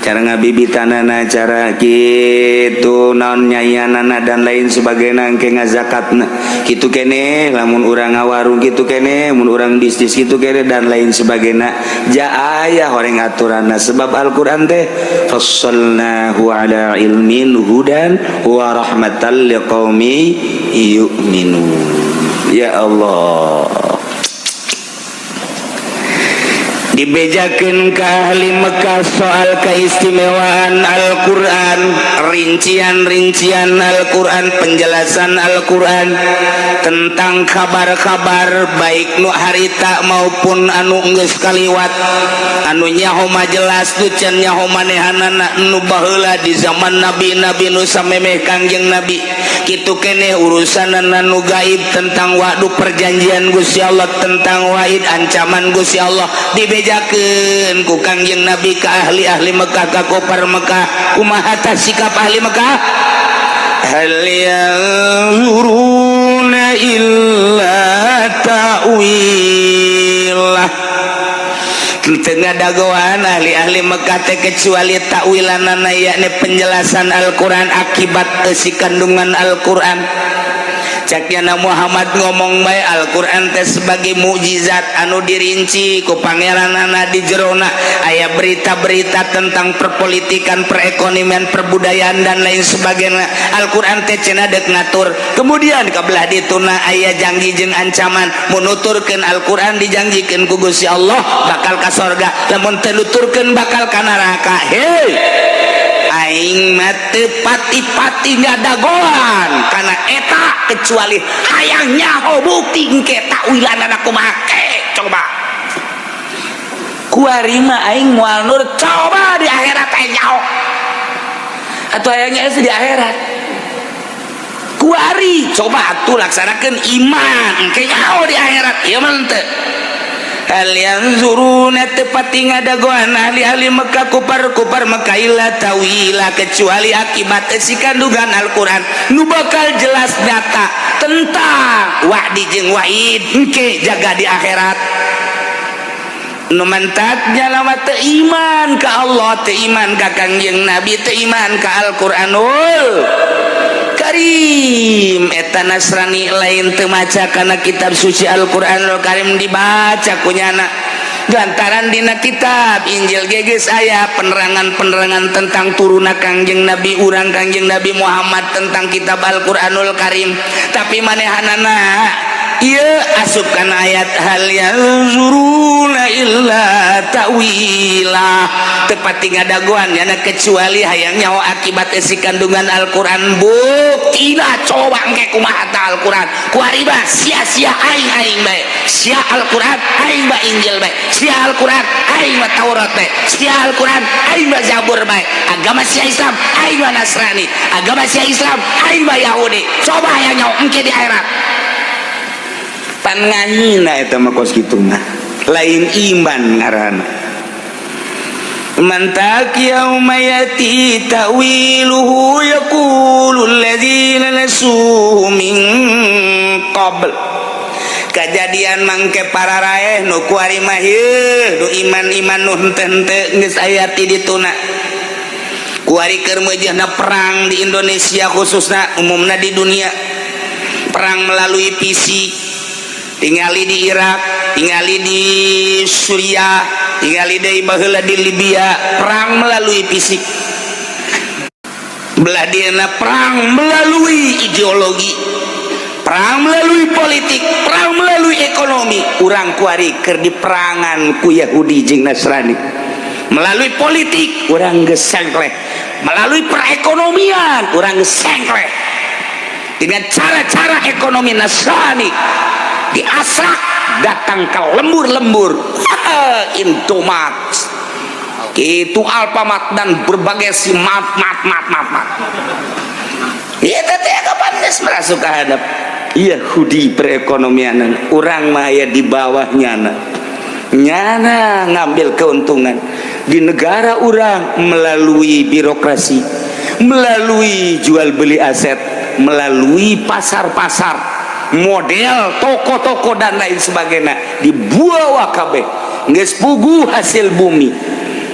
cara ngabibitanana, cara gitu naon nyayanana, dan lain sebagainya, engke ngazakatna kitu kene, lamun urang ngawarung kitu kene, mun urang bisnis kitu kene, dan lain sebagainya. Ja aya horeng aturanna, sebab Al-Qur'an teh fassalnahu ala ilmin hudan wa rahmatan liqaumi yu'minun. Ya Allah, dibejakeun ka ahli Mekah soal keistimewaan Al-Quran, rincian-rincian Al-Quran, penjelasan Al-Quran tentang kabar-kabar baik nu harita maupun anu geus kaliwat, anu nyaho mah jelas, nu can nyaho manehanana, nu baheula di zaman nabi-nabi nu samemeh Kangjeng Nabi kitu keneh, urusanana nu gaib tentang wa'du, perjanjian Gusti Allah, tentang wa'id, ancaman Gusti Allah, dibejakeun ku Kangjeng Nabi ka ahli-ahli Mekah, ka kufar Mekah. Kumaha tah sikap ahli Mekah? Hal yanzuruna illa ta'wilah. Teu ngadagoan ahli-ahli Mekah teh kecuali takwilanana, yakni penjelasan Al-Qur'an, akibat isi kandungan Al-Qur'an. Caknya Muhammad ngomong bae, Al-Qur'an teh sebagai mukjizat anu dirinci ku pangeranana, di jerona aya berita-berita tentang perpolitikan, perekonomian, perbudayaan, dan lain sebagainya. Al-Qur'an teh cenah deuk ngatur. Kemudian kabelah dituna aya janji jeung ancaman, mun nuturkeun Al-Qur'an dijanjikeun ku Gusti Allah bakal ka sorga, lamun teu nuturkeun bakal ka neraka. Hei, aing mah teu pati-pati ngadagoan kana eta kecuali hayang nyaho bukti engke takwilanana kumaha ke. Coba kuari mah aing moal nur, coba di akhirat aing nyaho atau hayangnya di akhirat. Kuari coba atuh laksanakeun iman, engke nyaho di akhirat. Ieu mah henteu. Hal yanzuruna, tepati ngadagoan ahli-ahli Mekah, kufar-kufar Mekah, illa tawila, kecuali akibat isi kandungan Al-Quran nu bakal jelas nyata tentang wa'di jeung wa'id engke jaga di akhirat. Nu mantak jalama teu iman ka Allah, teu iman ka Kangjeng Nabi, teu iman ka Al-Qur'anul Karim. Eta Nasrani lain teu maca kana kitab suci Al-Qur'anul Karim, dibaca kunyana, lantaran dina kitab Injil ge geus aya penerangan-penerangan tentang turuna Kangjeng Nabi urang, Kangjeng Nabi Muhammad, tentang kitab Al-Qur'anul Karim. Tapi manehanana ieu asup kana ayat hal yanzuruna illa ta'wila, tepati ngadagoan yana kecuali hayang nyaho akibat isi kandungan Al-Qur'an. Buktina coba engke kumaha ta Al-Qur'an. Kuari mah sia-sia aing, aing bae sia Al-Qur'an, aing mah Injil bae sia Al-Qur'an, aing mah Taurat bae sia Al-Qur'an, aing mah Zabur bae. Agama sia Islam, aing mah Nasrani. Agama sia Islam, aing mah Yahudi. Coba hayang nyaho engke di akhirat. Pan ngahina eta mah, kos kitu mah lain iman ngaranna. Mantak yauma yati ta'wiluhu yaqulu alladzina nasuhu min qabl. Kejadian mangke para raeh nu kuari mah heuh, nu iman-iman nu henteu-henteu geus aya ti dituna. Kuari keur meujeuhna perang di Indonesia khususna, umumna di dunia, perang melalui fisik. Tingali di Irak, tingali di Suriah, tingali di baheula di Libya, perang melalui fisik. Belah dieuna perang melalui ideologi, perang melalui politik, perang melalui ekonomi. Urang kuari keur diperangan ku Yahudi jeung Nasrani melalui politik, urang geus sengkleh. Melalui perekonomian, urang geus sengkleh dengan cara-cara ekonomi Nasrani. Diasak datang ke lembur-lembur, Indomaret itu, Alfamart, dan berbagai si mat mat mat mat mat. Iya, teh kapan geus merasuk ka hadap. Yahudi perekonomian. Urang mah aya di bawah nyana, nyana ngambil keuntungan di negara urang melalui birokrasi, melalui jual beli aset, melalui pasar-pasar model toko-toko dan lain sebagainya. Dibawa kabeh, geus puguh hasil bumi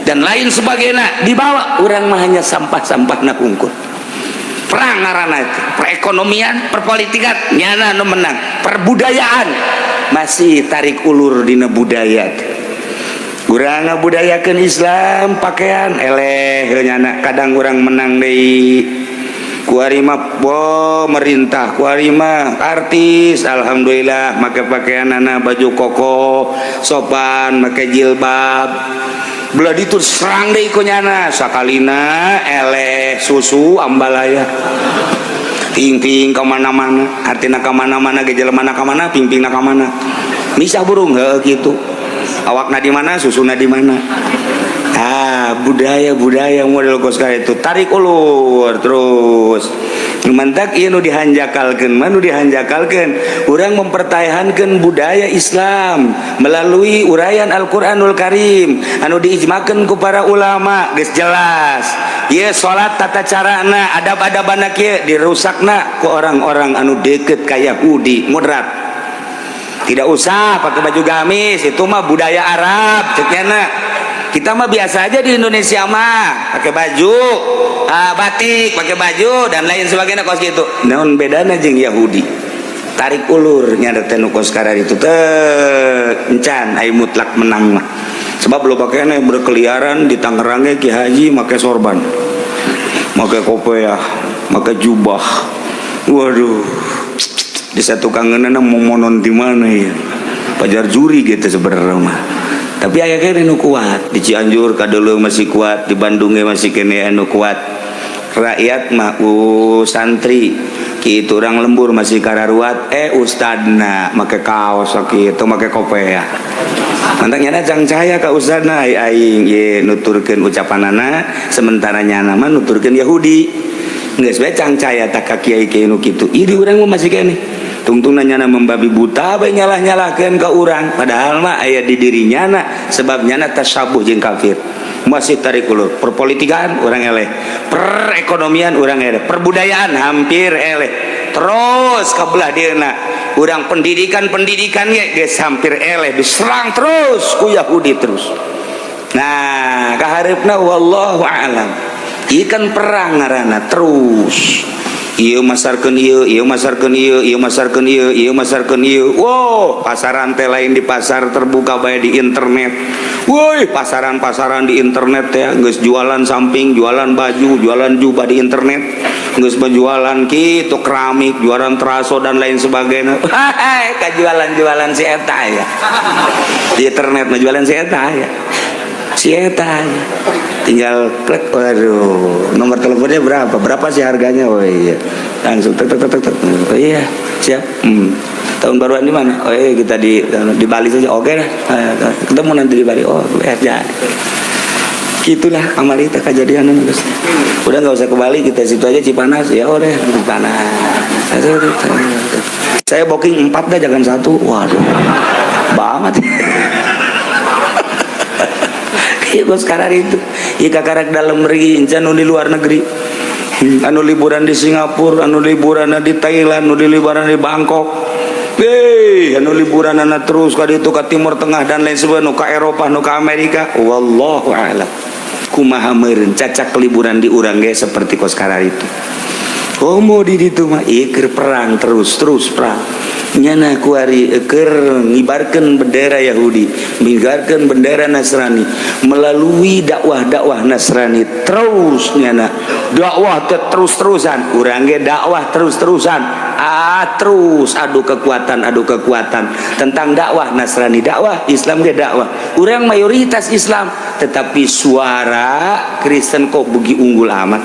dan lain sebagainya dibawa. Urang mah hanya sampah-sampah na hungkul. Perang ngaranna itu. Perekonomian, perpolitikan nyana nu menang. Perbudayaan masih tarik ulur dina budaya. Urang ngabudayakeun Islam, pakaian eleh nyana. Kadang urang menang deui kuari mah pemerintah, kuari mah artis. Alhamdulillah, make pakaian anak baju koko sopan, make jilbab. Belah ditu serang deui ku nyana. Sakalina eleh susu ambalaya ping-ping kemana-mana. Artinya kemana-mana, gejala mana kemana, ping-ping ka mana, misah burung heuh gitu. Awakna di mana, susuna di mana. Ah, budaya budaya model kos itu tarik ulur terus. Mantak ieu nu dihanjakalkeun mah, nu dihanjakalkeun urang mempertahankan budaya Islam melalui uraian Al-Qur'anul Karim anu diijmakeun ku para ulama. Geus jelas ieu salat, tata carana, adab-adabana kieu, dirusakna ku orang-orang anu deket ka Yahudi moderat. Tidak usah pakai baju gamis, itu mah budaya Arab cek nyana. Kita mah biasa aja di Indonesia mah pakai baju batik, pakai baju dan lain sebagainya kos gitu. Naon bedana jeung Yahudi? Tarik ulur nyana teh nu kos itu teh encan ai mutlak menang mah, sebab lo pakaian berkeliaran di Tangerang ge, Ki Haji make sorban, make kopiah, make jubah. Waduh, di satu kangenan mau monon di mana ya pajar juri gitu sebenarnya mah. Tapi aya keneh nu kuat di Cianjur kadeuleu, masih kuat di Bandung ge, masih keneh anu kuat. Rakyat mah santri kitu, urang lembur masih kararuat. Ustadna make kaos kitu, make kopiah. Mantak nyana cangcaya ka ustadna, ai aing ye nuturkeun ucapanana, sementara nyana mah nuturkeun Yahudi. Geus bae cangcaya tak ka kiai-kiai nu kitu. Ieu di urang mah masih keneh tungtungna nyana membabi buta bae nyalah-nyalahkeun ka urang, padahal mah aya di diri nyana, sebab nyana tasabuh jeung kafir. Masih tarik ulur. Perpolitikan urang eleh, perekonomian urang eleh, perbudayaan hampir eleh, terus ka belah dieuna urang pendidikan. Pendidikan ge geus hampir eleh, diserang terus ku Yahudi terus. Nah, kahareupna wallahu a'lam. Ieu kan perang ngaranna terus. Ieu masarkeun ieu, ieu masarkeun ieu, ieu masarkeun ieu, ieu masarkeun ieu. Wow, pasaran teh lain di pasar terbuka bae, di internet. Woi, pasaran-pasaran di internet ya, geus jualan samping, jualan baju, jualan jubah di internet. Geus berjualan kitu keramik, jualan teraso dan lain sebagainya. Hai, kajualan-jualan si eta ya. Di internet mah jualan si eta ya. Si eta ya. Tinggal klik, waduh, nomor teleponnya berapa? Berapa sih harganya? Oh iya. Langsung tek tek tek tek. Oh iya, siap. Tahun baruan di mana? Oh iya, kita di Bali saja. Oke dah. Ketemu nanti di Bali. Oh, ya. Gitulah amali teh kejadian geus. Udah nggak usah ke Bali, kita situ aja Cipanas. Ya udah, Cipanas. Saya booking empat dah, jangan satu. Waduh. Banget. Iya, gua sekarang itu. Iya, kakarak dalam negeri, encan nu di luar negeri. Anu liburan di Singapura, anu liburan di Thailand, anu di liburan di Bangkok. Hei, anu liburan terus ka ditu ka Timur Tengah dan lain sebagainya, nu ka Eropa, nu ka Amerika. Wallahu a'lam. Kumaha meureun cacak liburan di urang ge seperti kos itu. Komo di ditu mah ieu keur perang terus terus perang. Nyana kuari keur ngibarkeun bendera Yahudi, ngibarkeun bendera Nasrani melalui dakwah-dakwah Nasrani terus. Nyana dakwah teh terus-terusan, urang ge dakwah terus-terusan. Ah, terus adu kekuatan tentang dakwah Nasrani, dakwah Islam ge dakwah. Urang mayoritas Islam, tetapi suara Kristen kok begi unggul amat.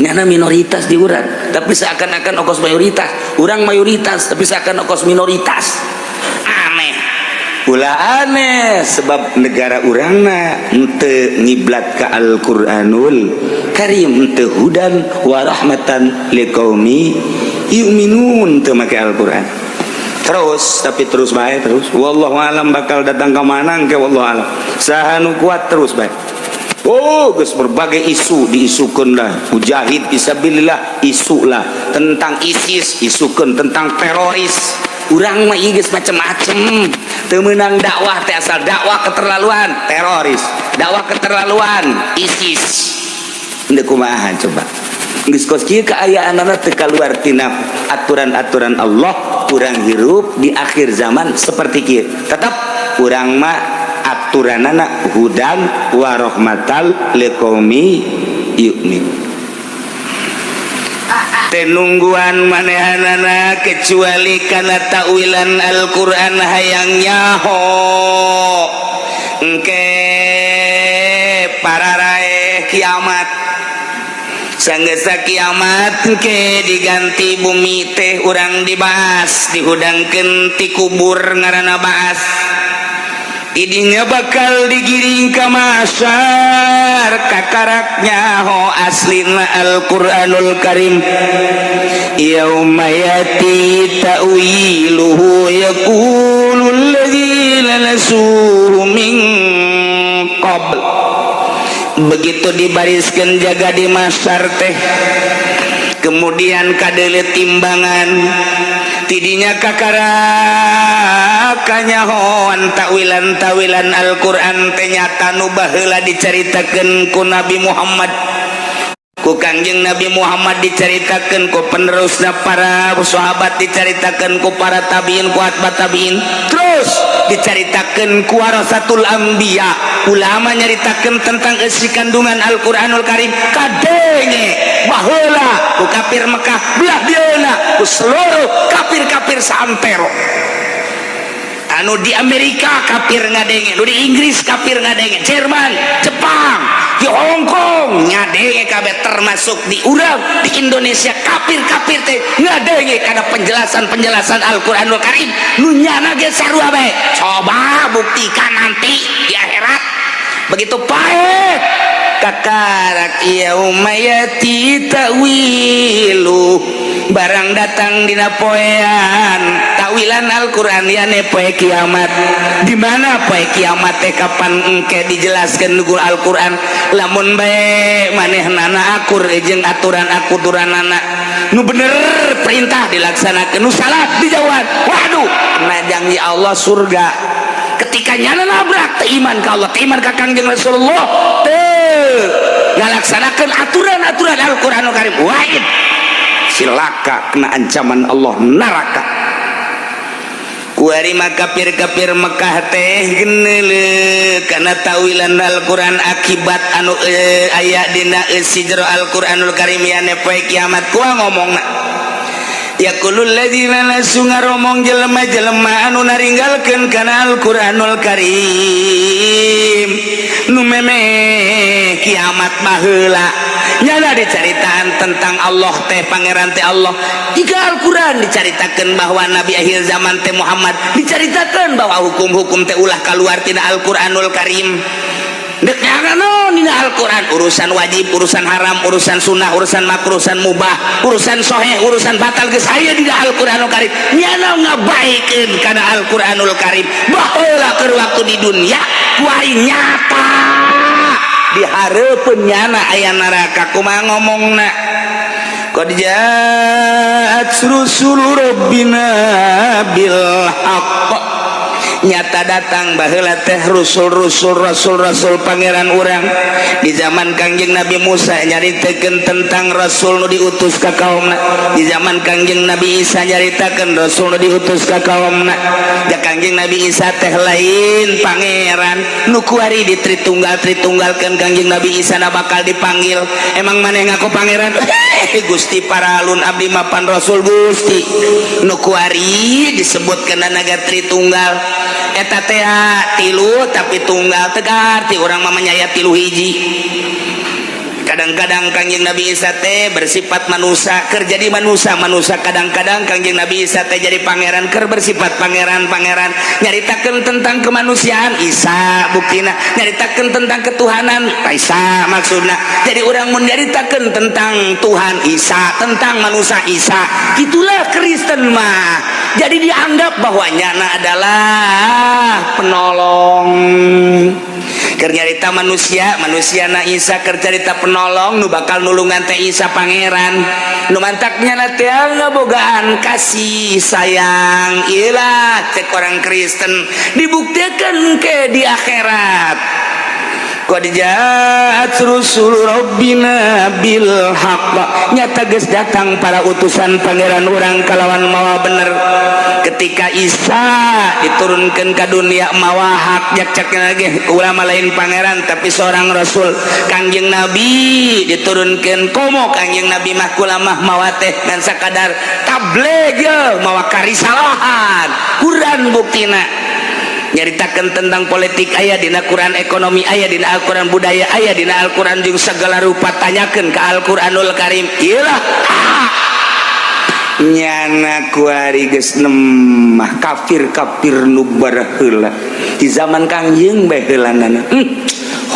Nyana minoritas di urang, tapi seakan-akan okos mayoritas. Urang mayoritas, tapi seakan okos minoritas. Aneh. Ulah aneh, sebab negara urangna henteu ngiblat ka Al-Qur'anul Karim, henteu hudan wa rahmatan liqaumi. Yu'minun teu make Al-Qur'an. Terus, tapi terus bae terus. Wallahu alam bakal datang ke mana ke, wallahu alam. Saha nu kuat terus bae. Oh, geus berbagai isu diisukeun lah. Mujahid fisabilillah isu lah, tentang ISIS isukeun, tentang teroris. Urang mah ieu geus macem-macem. Teu meunang dakwah teh, asal dakwah keterlaluan, teroris. Dakwah keterlaluan, ISIS. Henteu kumaha coba. Geus kos kieu kaayaanana, teu kaluar tina aturan-aturan Allah, urang hirup di akhir zaman seperti kieu. Tetap urang mah aturanana hudan wa rahmatal liqaumi yu'min. Teu nungguan manehanana kecuali kana takwilan Al-Qur'an, hayang nyaho engke pararaeh kiamat. Sanggesa kiamat engke diganti bumi teh, urang dibahas, dihudangkeun ti kubur, ngaranna baas. Idinya bakal digiring ke mahsyar, kakarak nyaho aslina Al-Qur'anul Karim. Yauma yati ta'wiluhu yaqulu alladzina nasuhu min qabl. Begitu dibariskan jaga di mahsyar teh, kemudian kadele timbangan, tidinya kakara kanyahoan takwilan tawilan Al-Qur'an teh nyata nu baheula dicaritakeun ku Nabi Muhammad, ku Kangjeng Nabi Muhammad, dicaritakeun ku penerusna para sahabat, dicaritakeun ku para tabiin, ku atba tabiin, terus dicaritakeun ku warasatul anbiya. Ulama nyaritakeun tentang isi kandungan Al-Qur'anul Karim, kadenge baheula ku kafir Mekah, belah dieuna ku seluruh kafir-kafir saantero. Anu di Amerika kafir ngadenge, nu di Inggris kafir ngadenge, Jerman, Jepang, di Hong Kong ngadenge kabeh, termasuk di urang di Indonesia, kafir-kafir teh ngadenge kana penjelasan-penjelasan Al-Qur'anul Karim nu nyana ge sarua bae. Coba buktikan nanti di akhirat. Begitu paeh kakarak yauma yati ta'wilu, barang datang dina poean takwilan Al-Qur'an, yane poe kiamat. Di mana poe kiamat teh, kapan engke dijelaskeun ku Al-Qur'an. Lamun bae manehnana akur jeung aturan aturanana, nu bener perintah dilaksanakeun, nu salah dijauhan, waduh, na janji Allah surga. Ketika nyana nabrak, teu iman ka Allah, teu iman ka Kangjeng Rasulullah, teu ngalaksanakeun aturan-aturan Al-Qur'anul Karim, wahid silaka, kena ancaman Allah, neraka. Kuari mah kafir-kafir Mekah teh geneule kana tawilan Al-Qur'an, akibat anu aya dina eusi jero Al-Qur'anul Karim, yane poe kiamat. Kuah ngomongna, yaqulul ladzina nasu, ngaromong jelema-jelema anu naringgalkeun kana Al-Qur'anul Karim, nu memeh kiamat baheula. Nyana dicaritaan tentang Allah teh, pangeran teh Allah. Jika Al-Quran dicaritakan bahwa Nabi akhir zaman teh Muhammad, dicaritakan bahwa hukum-hukum teh ulah keluar tina Al-Quranul Karim. Dek no, dina Al-Quran urusan wajib, urusan haram, urusan sunnah, urusan makruh, urusan mubah, urusan soheh, urusan batal geus aya dina Al-Quranul Karim. Nyana ngabaikeun kana Al-Quranul Karim baheula keur waktu di dunia, kuari nyata di hareupeun nyana aya neraka. Kumaha ngomongna? Qad ja'at rusul rabbina bil haqq, nyata datang baheula teh rusul-rusul, rasul-rasul pangeran urang. Di zaman Kangjeng Nabi Musa nyaritakeun tentang rasul nu diutus ka kaumna. Di zaman Kangjeng Nabi Isa nyaritakeun rasul nu diutus ka kaumna. Ya, Kangjeng Nabi Isa teh lain pangeran nu kuari ditritunggal tritunggalkeun. Kangjeng Nabi Isa na bakal dipanggil, "Emang maneh ngaku pangeran?" "Eh, Gusti, paralun, abdi mapan rasul Gusti." Nu kuari disebutkeun naga Tritunggal eta teh, tilu tapi tunggal, tegar ti urang mah nyaya tilu hiji. Kadang-kadang Kangjeng Nabi Isa teh bersifat manusia keur jadi manusia manusia, kadang-kadang Kangjeng Nabi Isa teh jadi pangeran keur bersifat pangeran pangeran. Nyaritakeun tentang kemanusiaan Isa, buktina nyaritakeun tentang ketuhanan Isa. Maksudna jadi orang mun nyaritakeun tentang Tuhan Isa, tentang manusia Isa. Itulah Kristen mah. Jadi dianggap bahwa nyana adalah penolong. Keur nyarita manusia manusia na Isa, keur carita penolong nu bakal nulungan teh Isa pangeran. Nu mantaknya na teh ngabogaan kasih sayang. Iyalah cek orang Kristen, dibuktikan ke di akhirat. Qad ja'at rusul rabbina bil haqq, nyata geus datang para utusan pangeran urang kalawan mawa bener. Ketika Isa diturunkan ke dunia mawa hak, jak cek lagi ulama lain pangeran tapi seorang rasul. Kangjeng Nabi diturunkan, komo Kangjeng Nabi mah kulamah mawa teh ngan sakadar tabligh ye mawa karisalahan. Quran buktina nyaritakan tentang politik aya dina Quran, ekonomi aya dina Al-Quran, budaya aya dina Al-Quran, jeung segala rupa tanyakeun ke Al-Quranul Karim. Iyalah ah. Nyana kuari geus nemah kafir-kafir nu baraheula di zaman Kangjeng bae heulanana.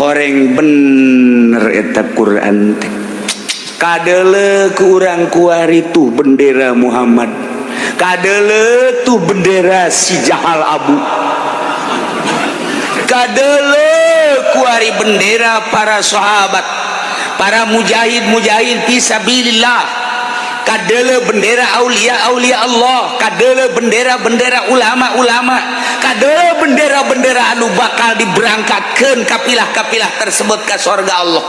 Horeng bener eta Quran teh. Kadeuleu ku urang kuari tuh bendera Muhammad, kadeuleu tuh bendera si Jahal Abu, kadeuleu kuari bendera para sahabat, para mujahid mujahid fisabilillah, kadeuleu bendera aulia aulia Allah, kadeuleu bendera bendera ulama ulama, kadeuleu bendera bendera anu bakal diberangkatkan kapilah-kapilah tersebut ke surga Allah.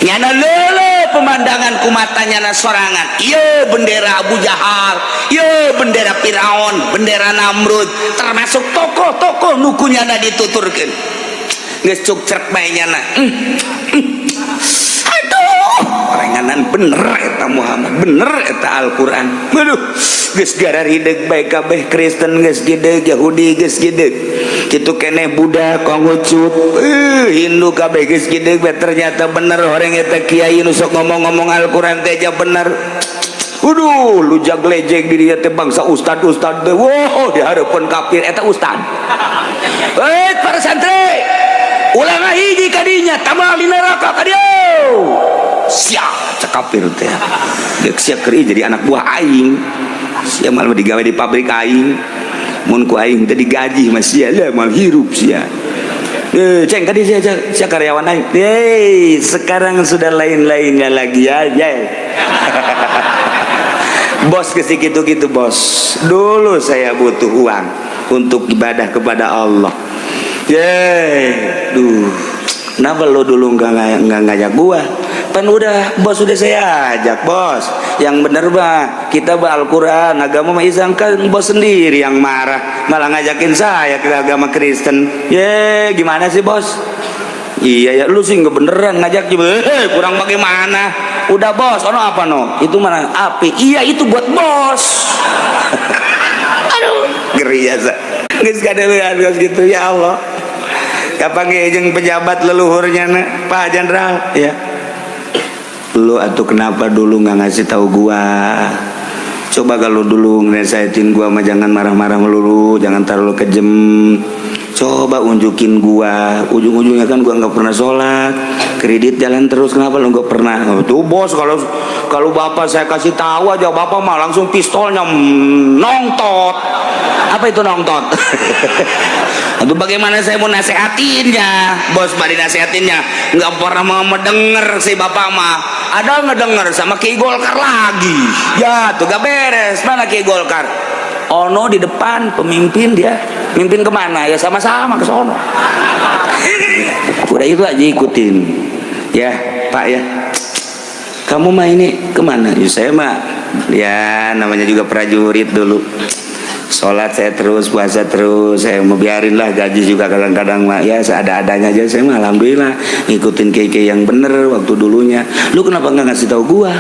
Nyana lele pemandangan kumata nyana sorangan. Iya bendera Abu Jahal, iya bendera Fir'aun, bendera Namrud, termasuk tokoh-tokoh nu ku nyana dituturkeun. Geus cuk cerk bae nyana. Aduh, orenganan bener eta Muhammad, bener eta Al-Qur'an. Aduh, geus gararideg bae kabeh. Kristen geus gideg, Yahudi geus gideg, kitu keneh Buddha, Konghucu, Hindu kabeh geus gideg bae. Ternyata bener orang eta kiai nu sok ngomong-ngomong Al-Qur'an teh aja bener. Waduh, lu jag lejek di dia teh bangsa ustad-ustad teh. Wow, di hareupeun kafir eta ustad. Eh, para santri, ulah ngahiji kadinya, tamal di neraka kadieu. Siap, cek kafir teh. Deuk sia keur jadi anak buah aing. Sia malah digawe di pabrik aing. Mun ku aing teh digaji mah sia lah mal hirup sia. Eh, ceng kadi sia, sia karyawan aing. Hei, sekarang sudah lain-lainnya lagi ya, ya. Bos ke gitu-gitu bos. Dulu saya butuh uang untuk ibadah kepada Allah. Yeay, duh. Kenapa lo dulu nggak ngajak gua? Pan udah bos, udah saya ajak bos. Yang bener bah, kita bah Al-Quran, agama mah Islam. Kan bos sendiri yang marah, malah ngajakin saya ke agama Kristen. Ye, gimana sih, bos? Iya ya, lu sih nggak beneran ngajak juga. Eh, kurang bagaimana? Udah bos, ono apa no? Itu mana api? Iya, itu buat bos. Aduh, ngeri ya sa. Geus kadeulean geus gitu ya Allah. Kapan jeung pejabat leluhurnya na, Pak Jenderal ya. Lu atau kenapa dulu nggak ngasih tahu gua? Coba kalau dulu ngerasain gua mah jangan marah-marah melulu, jangan terlalu kejem. Coba unjukin gua, ujung-ujungnya kan gua nggak pernah sholat, kredit jalan terus, kenapa lu nggak pernah? Oh, tuh bos, kalau kalau bapak saya kasih tahu aja, bapak mah langsung pistolnya nongtot. Apa itu nongtot? Itu bagaimana saya mau nasehatinnya, bos? Bari nasehatinnya nggak pernah mau mendengar si bapak mah. Ada ngedenger sama Ki Golkar lagi ya, tuh gak beres. Mana Ki Golkar? Ono di depan, pemimpin dia. Mimpin kemana ya? Sama-sama ke sono. Udah itu aja ikutin ya Pak ya. Kamu mah ini kemana ya? Saya mah ya namanya juga prajurit dulu, sholat saya terus, puasa terus. Saya mau biarin lah, gaji juga kadang-kadang mah ya seada-adanya aja. Saya mah alhamdulillah ngikutin kiai yang bener waktu dulunya. Lu kenapa nggak ngasih tahu gua?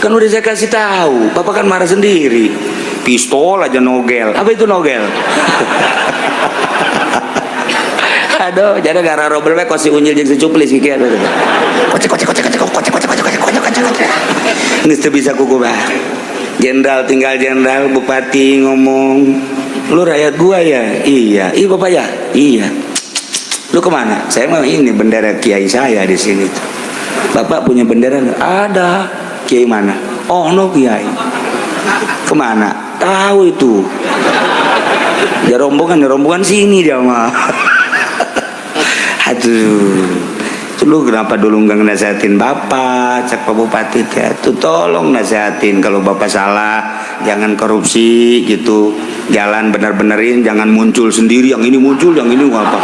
Kan udah saya kasih tahu, bapak kan marah sendiri, pistol aja nogel. Apa itu nogel? Aduh, jadi gara robel we si unyil jeung si cuplis kieu. Kocek kocek kocek kocek kocek. Geus teu bisa kukumaha. Jenderal tinggal jenderal, bupati ngomong, "Lu rakyat gua ya?" "Iya." "Iya, bapak ya?" "Iya." "Lu kemana?" "Saya mau ini bendera kiai saya di sini tuh." "Bapak punya bendera nggak?" "Ada." "Kiai mana?" "Oh no kiai." "Kemana?" "Tahu itu." Ya rombongan, ya rombongan sini dia mah. Aduh. Lu kenapa dulu nggak nasehatin bapak, cek Pak Bupati teh? Tuh tolong nasehatin kalau bapak salah, jangan korupsi gitu. Jalan bener-benerin, jangan muncul sendiri, yang ini muncul, yang ini apa.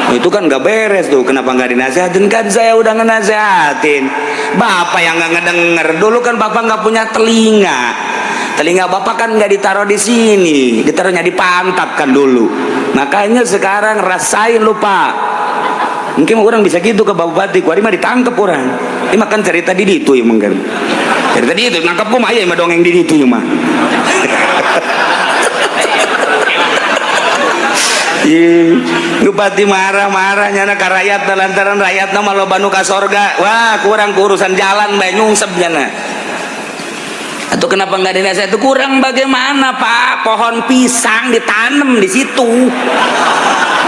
Nah, itu kan nggak beres tuh. Kenapa nggak dinasehatin? Kan saya udah ngenasehatin. Bapak yang nggak ngedenger. Dulu kan bapak nggak punya telinga. Telinga bapak kan nggak ditaruh di sini, ditaruhnya di pantat kan dulu. Makanya sekarang rasain lu, Pak. Mungkin orang bisa gitu ke Bapak Bupati, kuari mah ditangkep orang. Ini makan cerita di ditu ya mungkin. Cerita di itu nangkep mah aya mah dongeng di ditu ya mah. Ih, bupati marah-marah nyana ka rakyat lantaran rakyatna mah loba nu ka sorga. Wah, kurang urusan jalan bae nyungsep nyana. Atau kenapa nggak dinasihat itu kurang bagaimana, Pak? Pohon pisang ditanam di situ.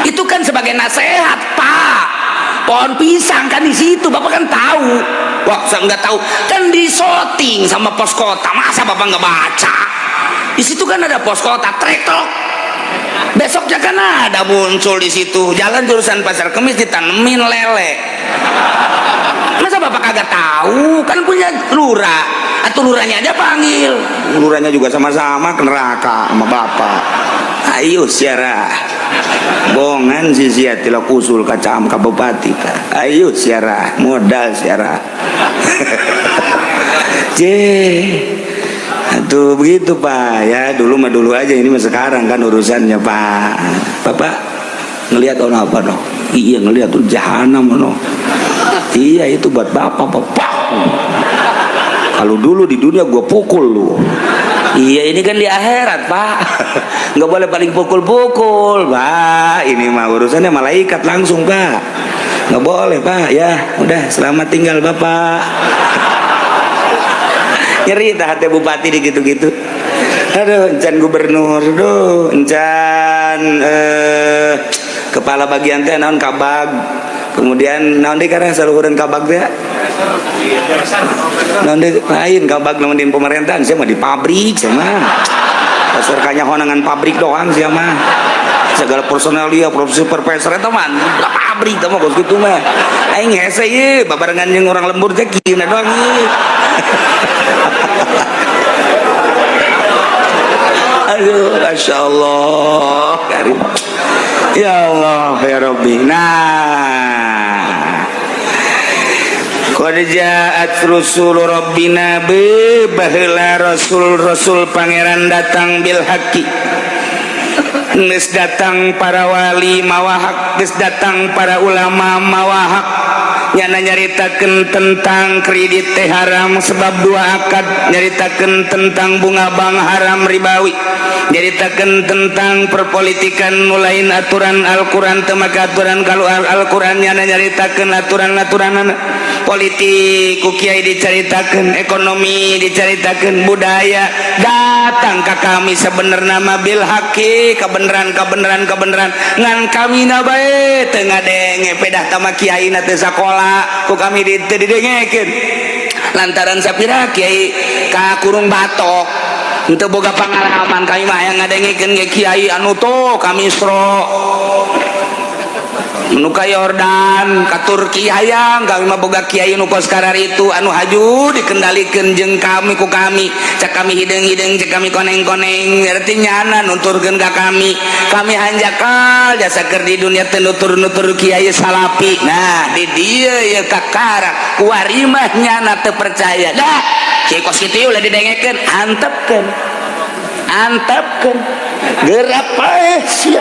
Itu kan sebagai nasihat, Pak. Pohon pisang kan di situ, Bapak kan tahu. Wah, saya nggak tahu. Kan disoting sama pos kota. Masa Bapak nggak baca? Di situ kan ada pos kota, trek-trok. Besoknya kan ada muncul di situ. Jalan jurusan Pasar Kemis ditanemin lele. Masa Bapak kagak tahu? Kan punya lurah. Atau lurahnya aja panggil. Lurahnya juga sama-sama ke neraka sama Bapak. Ayo siara. Bongan si sia tilok usul ka cam ka bupati ta. Ayo siara, modal siara. J. Tuh begitu, Pak, ya. Dulu mah dulu aja, ini mah sekarang kan urusannya, Pak. Bapak ngelihat orang apa dong? Iya, ngelihat tuh jahanam no. Iya, itu buat bapak, bapak. Kalau dulu di dunia gua pukul lu. Iya, ini kan di akhirat, Pak. Nggak boleh paling pukul-pukul, Pak. Ini mah urusannya malaikat langsung, Pak. Nggak boleh, Pak. Ya udah, selamat tinggal, Bapak. Nyeri tah hati bupati di gitu-gitu. Aduh, encan gubernur, aduh, encan kepala bagian teh naon, kabag. Kemudian naon deui karena saluhureun kabag teh? Naon deui lain kabag naon di pemerintahan, saya mah di pabrik saya mah. Pasar kanya honangan pabrik doang saya mah. Segala personalia, supervisor eta mah pabrik teh mah kos kitu mah. Aing hese ieu babarengan jeung orang lembur teh kieu doang ieu. Aduh, Masya Allah. Karim. Ya Allah, ya Rabbi. Nah, qad ja'at rusul rabbina be baheula rasul-rasul pangeran datang bil haqi. Geus datang para wali mawa hak, geus datang para ulama mawa hak. Nyana nyaritakeun tentang kredit teh haram sebab dua akad, nyaritakeun tentang bunga bank haram ribawi, nyaritakeun tentang perpolitikan nu lain aturan Al-Qur'an teu make aturan kalau Al-Qur'an, nyana nyaritakeun aturan-aturan politik ku kiai dicaritakeun, ekonomi dicaritakeun, budaya datang ka kami sebenarnya mah bil haqi, kebenaran kebenaran kebenaran, ngan kami na bae teu ngadenge pedah tama kiai na teu sakola ku kami di teu didengekeun lantaran sapira kiai ka kurung batok henteu boga pengalaman. Kami mah hayang ngadengekeun ge kiai anu tuh ka Misro nu ka Yordan ka Turki, hayang kami mah boga kiai nu kos karar itu anu haju dikendalikeun jeung kami ku kami, cek kami hideung-hideung, cek kami koneng-koneng, berarti nyana nuturkeun ka kami. Kami hanjakal jasa keur di dunia teu nutur-nutur kiai salapi. Nah, di dieu ye kakara kuari mah nyana teu percaya dah kiai kos kitu ulah didengekeun. Antepkeun, antepkeun, gerak paeh sia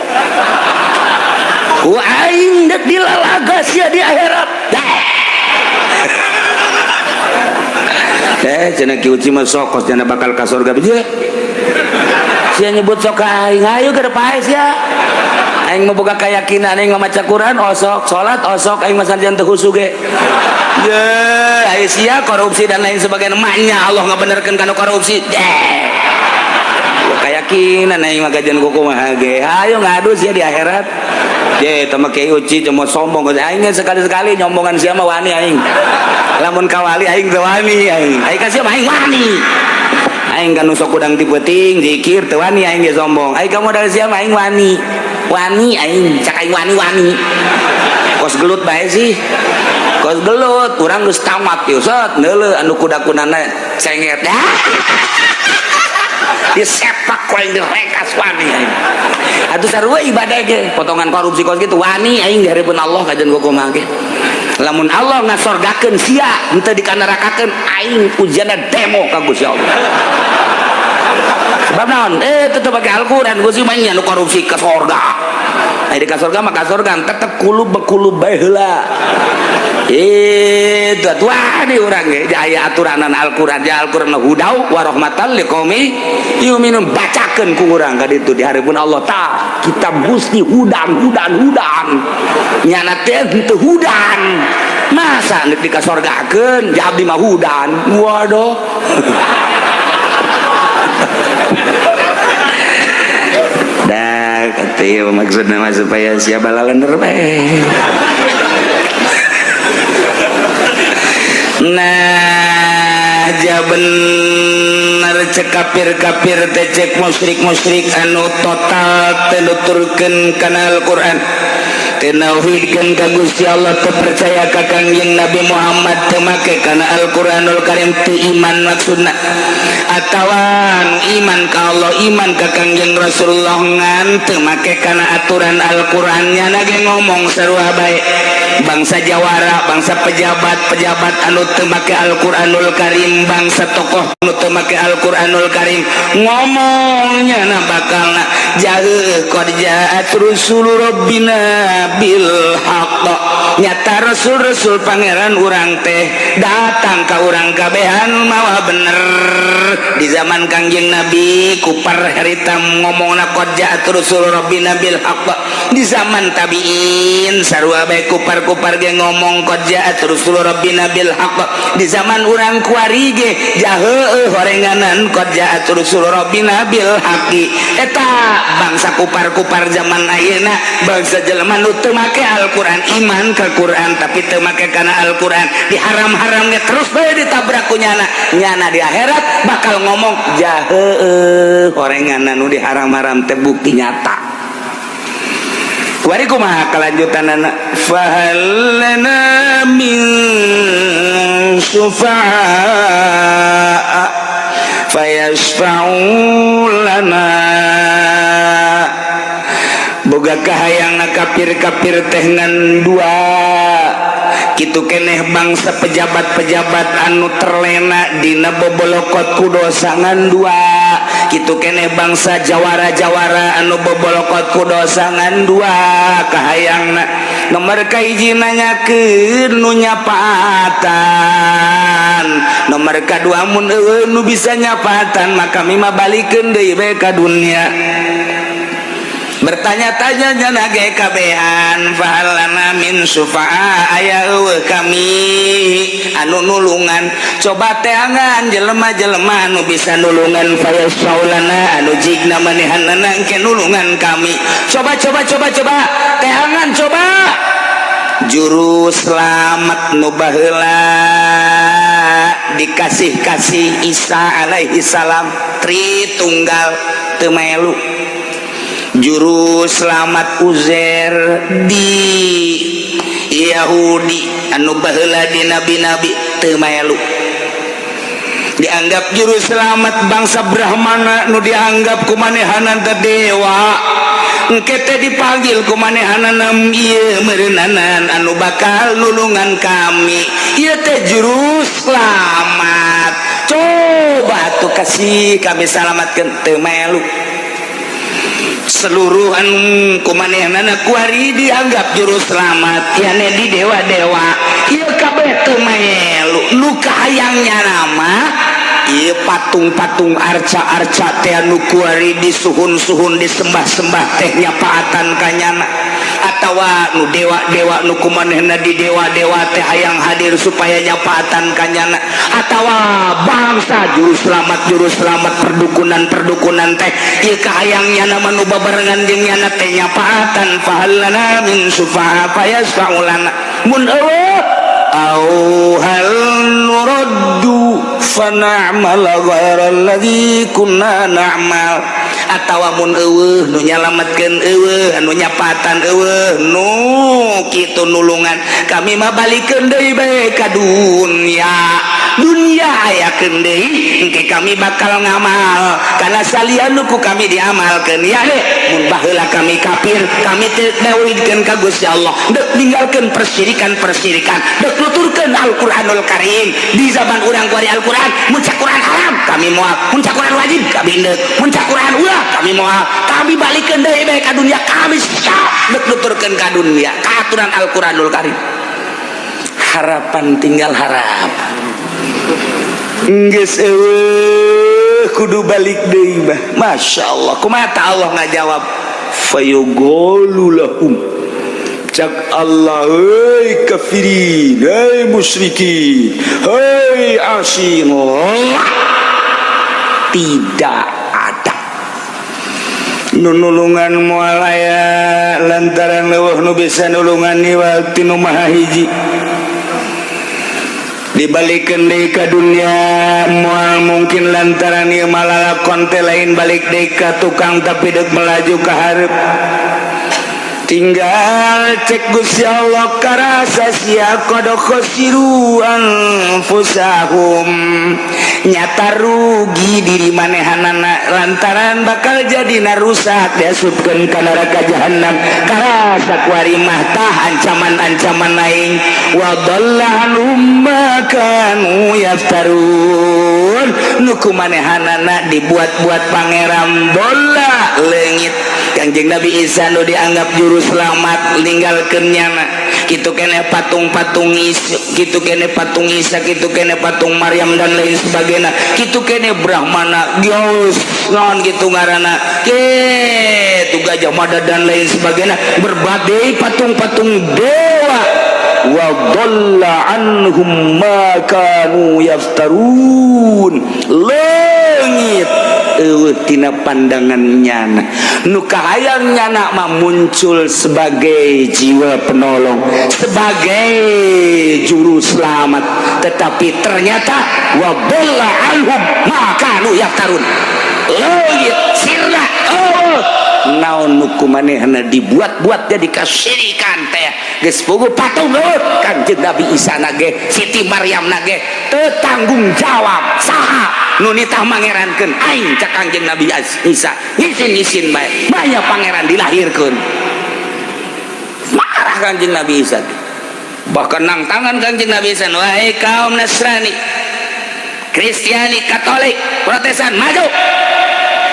ku aing dek dilalaga sia di akhirat dah. Eh, cenah Ki Uci mah sokos cenah bakal ka surga. Biji. Sia nyebut sok ka aing, ayo ke pae sia. Aing mah boga keyakinan, aing mah maca Quran osok, salat osok, aing mah sanajan teu khusyuk ge. Ye, ayo sia korupsi dan lain sebagainya, maknya Allah ngabenerkeun kana korupsi. Deh. Keyakinan aing mah kajian kumaha ge. Ayo ngadu sia di akhirat. Ye, teu make uci cuma sombong. Aing sekali-sekali nyombongan sia mah wani aing. Lamun kawali aing teu wani aing. Aing ka sia mah aing wani. Aing kan sok kudang ti peuting zikir teu wani aing ge sombong. Aing ka modal sia mah aing wani. Wani aing, cak aing wani-wani. Kos gelut bae sih. Kos gelut, urang geus tamat ieu set neuleuh anu kuda-kudana cenget. Disepak ku aing, direkas, wani aing. Atuh sarua ibadah ge, potongan korupsi kos kitu wani aing di hareupeun Allah kajian kumaha ge. Lamun Allah ngasorgakeun sia, henteu dikanarakakeun, aing ujianna demo ka Gusti Allah. Sebab naon? Tetep pakai Al-Qur'an Gusti mah nya nu korupsi ke sorga. Aya di ka sorga mah ka sorga tetep kulub bekulub bae heula. Itu wani urang ge aya aturanan Al-Qur'an, ya Al-Qur'an hudau wa rahmatan liqaumi yu'minun, bacakeun ku urang ka ditu di hareupeun Allah tah kitab Gusti hudan hudan hudan nyana teh henteu hudan masa neuk dikasorgakeun ja abdi mah hudan, waduh. Dah kata ieu maksudna mah supaya sia balalender bae. Nah, ja bener cek kafir-kafir teh, cek musyrik-musyrik anu total teu nuturkeun kana Al-Qur'an, teu nauhidkeun ka Gusti Allah, teu percaya ka Kangjeng Nabi Muhammad, teu make kana Al-Qur'anul Karim, teu iman maksudna, atawa nu iman ka Allah, iman ka Kangjeng Rasulullah ngan teu make kana aturan Al-Qur'an, nyana ge ngomong sarua bae. Bangsa jawara, bangsa pejabat-pejabat anu teu make Al-Qur'anul Karim, bangsa tokoh anu teu make Al-Qur'anul Karim, ngomongnya na bakalna jauh qad ja'at rusul rabbina bil haqq, nyata rasul-rasul pangeran urang teh datang ka urang kabehan mawa bener. Di zaman Kangjeng Nabi kupar harita ngomongna qad ja'at rusul rabbina bil haqq. Di zaman tabiin sarua bae, kupar-kupar ge ngomong qad ja'at rusul rabbina bil haqq. Di zaman urang kuari ge jaheueuh horenganan qad ja'at rusul rabbina bil haqqi. Eta bangsa kupar-kupar zaman ayeuna, bangsa jelema nu teu make Al-Qur'an, iman ka Quran tapi teu make kana Al-Qur'an, diharam-haram ge terus bae ditabrak ku nyana, nyana di akhirat bakal ngomong jaheueuh horenganan nu diharam-haram teh bukti nyata. Kuari kumaha kelanjutanana? Fahal lana min syufa'a fayashfa'u lana. Boga kahayang kafir-kafir teh ngan dua kitu keneh, bangsa pejabat-pejabat anu terlena dina bobolokot ku dosa ngan dua kitu keneh, bangsa jawara-jawara anu bobolokot ku dosa ngan dua kahayangna. Nomor kahiji nanyakeun nu nyapatan, nomor kadua mun eueuh nu bisa nyapatan maka kami mah balikeun deui bae ka dunia. Bertanya-tanya nyana ge kabehan, fahalana min syufa'a, aya eueuh kami anu nulungan? Coba teangan jelema-jelema anu bisa nulungan, fayasfaulana, anu jigna manehanana engke nulungan kami. Coba, coba, coba, coba teangan, coba juru selamat nu baheula dikasih-kasih Isa alaihi salam Tritunggal teu melu, juru selamat Uzair di Yahudi anu baheula di nabi-nabi teu melu, dianggap juru selamat bangsa Brahmana nu dianggap kumanehanan teh dewa, engke teh dipanggil kumanehanan, ieu meureunnanan anu bakal nulungan kami, ieu teh juru selamat, coba tuh kasih kami selamatkeun, teu melu. Seluruh anu kumanehanana kuari dianggap juru selamat yane di dewa-dewa ieu kabeh teu melu. Nu kahayangnya nama Ieu patung-patung, arca-arca teh anu kuari disuhun-suhun, disembah-sembah teh nyapaatan ka nyana, atawa nu dewa-dewa nu kumanehna di dewa-dewa teh hayang hadir supaya nyapaatan ka nyana, atawa bangsa juru selamat, juru selamat, perdukunan-perdukunan teh ieu kahayang nyana mah nu babarengan jeung nyana teh nyapaatan. Fahal lana min syufa'a fayasfa'u lana. Mun euweuh, au hal nuraddu fana'mala ghairal ladzi kunna na'mal, atawa mun euweuh nu nyalametkeun, euweuh anu nyapatan, euweuh nu kitu nulungan, kami mah balikeun deui bae ka dunya. Dunya ayakeun deui, engke kami bakal ngamal karena salian nu ku kami diamalkeun. Ya deh, mun baheula kami kafir, kami teu tauhidkeun ka Gusti Allah, deuk ninggalkeun persirikan-persirikan, deuk nuturkeun Al-Qur'anul Karim. Di zaman urang kuari Al-Qur'an, mun cak Quran haram kami moal, mun cak Quran wajib kami deuk, mun cak Quran ulah kami moal. Kami balikeun deui bae ka dunya, kami siap deuk nuturkeun ka dunya ka aturan Al-Qur'anul Karim. Harapan tinggal harap, geus euweuh, kudu balik deui mah. Masya Allah, kumaha ta Allah ngajawab? Fayuqalu lahum, cak Allah, hei kafirin, hei musyrikin, hei asin, tidak ada nu nulungan, moal aya, lantaran leuweuh nu bisa nulungan iwal ti nu Maha Hiji. Dibalikeun deui ka dunya moal mungkin, lantaran ieu malalakon teh lain balik deui ka tukang, tapi deuk melaju ka hareup. Tinggal cek Gusti Allah, karasa sia, qad khasiru anfusahum, nyata rugi diri manehanana, lantaran bakal jadi narusak, diasupkeun ka neraka jahanam. Karasa kuari mah tah ancaman-ancaman aing. Wa dhalla anhum ma kanu yaftarun, nu ku manehanana dibuat-buat Pangeran bola leungit. Kanjeng Nabi Isa nu dianggap juru selamat ninggalkeun nyana. Kitu kene patung-patung Isa, kitu kene patung Isa, kitu kene patung Maryam dan lain sebagainya, kitu kene Brahmana geus naon kitu ngaranna, kitu Gajah Mada dan lain sebagainya, berbagai patung-patung dewa. Wa dhalla anhum ma kanu yaftarun, leungit euweuh tina pandangan nyana. Nu kahayang nyana mah muncul sebagai jiwa penolong, sebagai juru selamat, tetapi ternyata wa dhalla anhum ma kanu yaftarun, leungit sirna. Oh, naon nu ku manehna dibuat-buat jadi kasyirikan teh geus puguh patung euweuh. Kanjeng Nabi Isa na ge, Siti Maryam na ge teu tanggung jawab. Saha nu nitah mangerankeun aing? Cak Kanjeng Nabi Isa, ngisin-ngisin bae, banyak pangeran dilahirkeun. Marah Kanjeng Nabi Isa, bahkan nang tangan Kanjeng Nabi Isa, wahai kaum Nasrani, Kristiani, Katolik, Protestan, maju!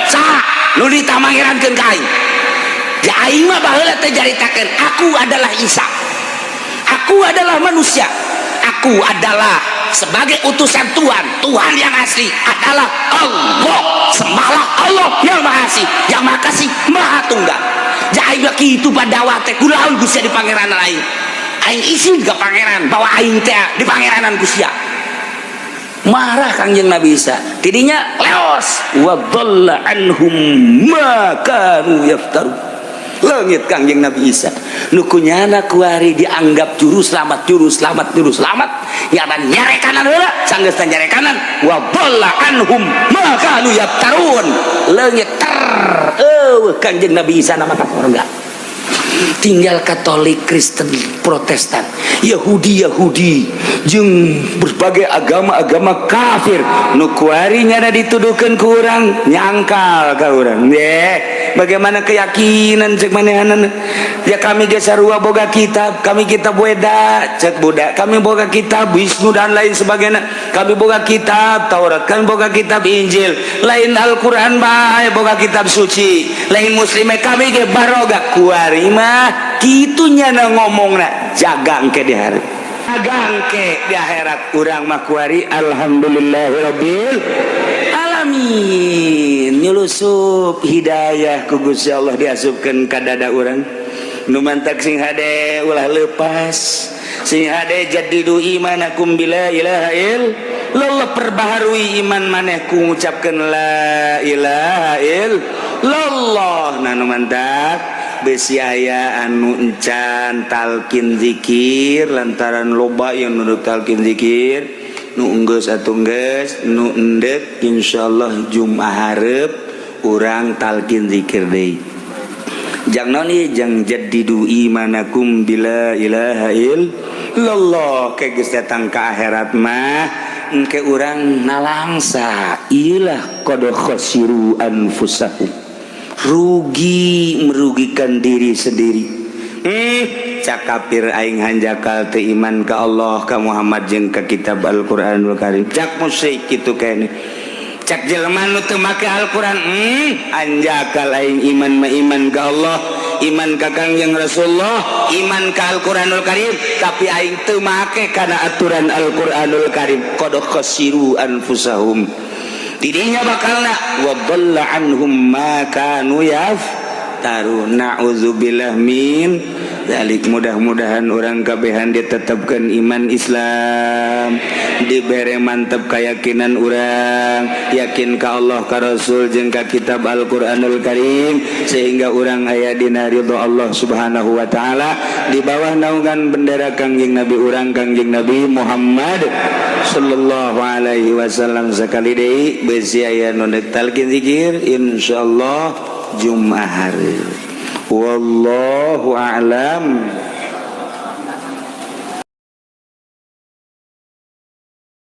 Saha nu nitah mangerankeun ka aing? Ja aing mah baheula teh jaritakeun aku adalah Isa, aku adalah manusia, aku adalah sebagai utusan Tuhan. Tuhan yang asli adalah Allah, sembahlah Allah yang Maha Asih, yang Maha Kasih, Maha Tunggal. Ja aing mah kitu padakwah teh, kulaon Gusti di pangeran lain? Aing isin ke pangeran bahwa aing teh di pangeranan Gusti. Marah Kangjeng Nabi Isa, tidinya leos. Wa dhalla anhum ma kanu yaftaru, leungit Kangjeng Nabi Isa. Nu kunyana kuari dianggap juru selamat, juru selamat, juru selamat, nyata nyarekanan heula, sanggeus nyarekanan, wa dhalla anhum ma kanu yaftarun, leungit ter euweuh Kangjeng Nabi Isa nama ka surga. Tinggal Katolik, Kristen, Protestan, Yahudi, Yahudi jeung berbagai agama-agama kafir nu kuari nyana dituduhkeun ku urang, nyangkal ka urang. Ye, bagaimana keyakinan cek manehanana? Ya kami ge sarua boga kitab, kami kitab Weda, cek budak, kami boga kitab Wisnu dan lain sebagainya, kami boga kitab Taurat, kami boga kitab Injil, lain Al-Quran bae, boga kitab suci lain muslim, kami ge baroga. Kuari mah kitu nyana ngomongna, jaga engke di hari. Agangke di akhirat urang mah kuari alhamdulillahirabbil alamin, nyulusup hidayah ku Gusti Allah diasupkeun ka dada urang. Nu mantak sing hade, ulah lepas, sing hade. Jaddidu imanakum bila ilaha illallah, perbaharui iman maneh ku ngucapkeun la ilaha illallah. Nah, nu mantak besi aya anu encan talkin zikir lantaran loba yang nurut talkin zikir, nu enggeus atuh geus, nu endek insyaallah Jumat hareup urang talkin zikir deui. Jang naon ieu? Jang jaddidu imanakum bila ilaha illallah. Ke geus datang ka akhirat mah engke urang nalangsa ilah qad khasiru anfusahum, rugi, merugikan diri sendiri. Cak kafir, aing hanjakal teu iman ka Allah, ka Muhammad jeung ka kitab Al-Qur'anul Karim. Cak musyrik kitu kene. Cak jelema nu teu make Al-Qur'an, hanjakal aing iman mah iman ka Allah, iman ka Kangjeng Rasulullah, iman ka Al-Qur'anul Karim, tapi aing teu make kana aturan Al-Qur'anul Karim. Qad khasiru anfusahum, tidinya bakalna wa dhalla anhum ma kanu yaftarun, na'udzubillah min dzalik. Mudah-mudahan orang kabehan ditetapkan iman Islam, dibere mantep keyakinan urang, yakin ka Allah, ka Rasul jeung ka kitab Al-Qur'anul Karim, sehingga urang aya dina ridho Allah Subhanahu wa taala di bawah naungan bendera Kangjeng Nabi urang, Kangjeng Nabi Muhammad sallallahu alaihi wasallam. Sekali deui, besi aya nu talkin zikir, insyaallah Jumat hari. Wallahu a'lam.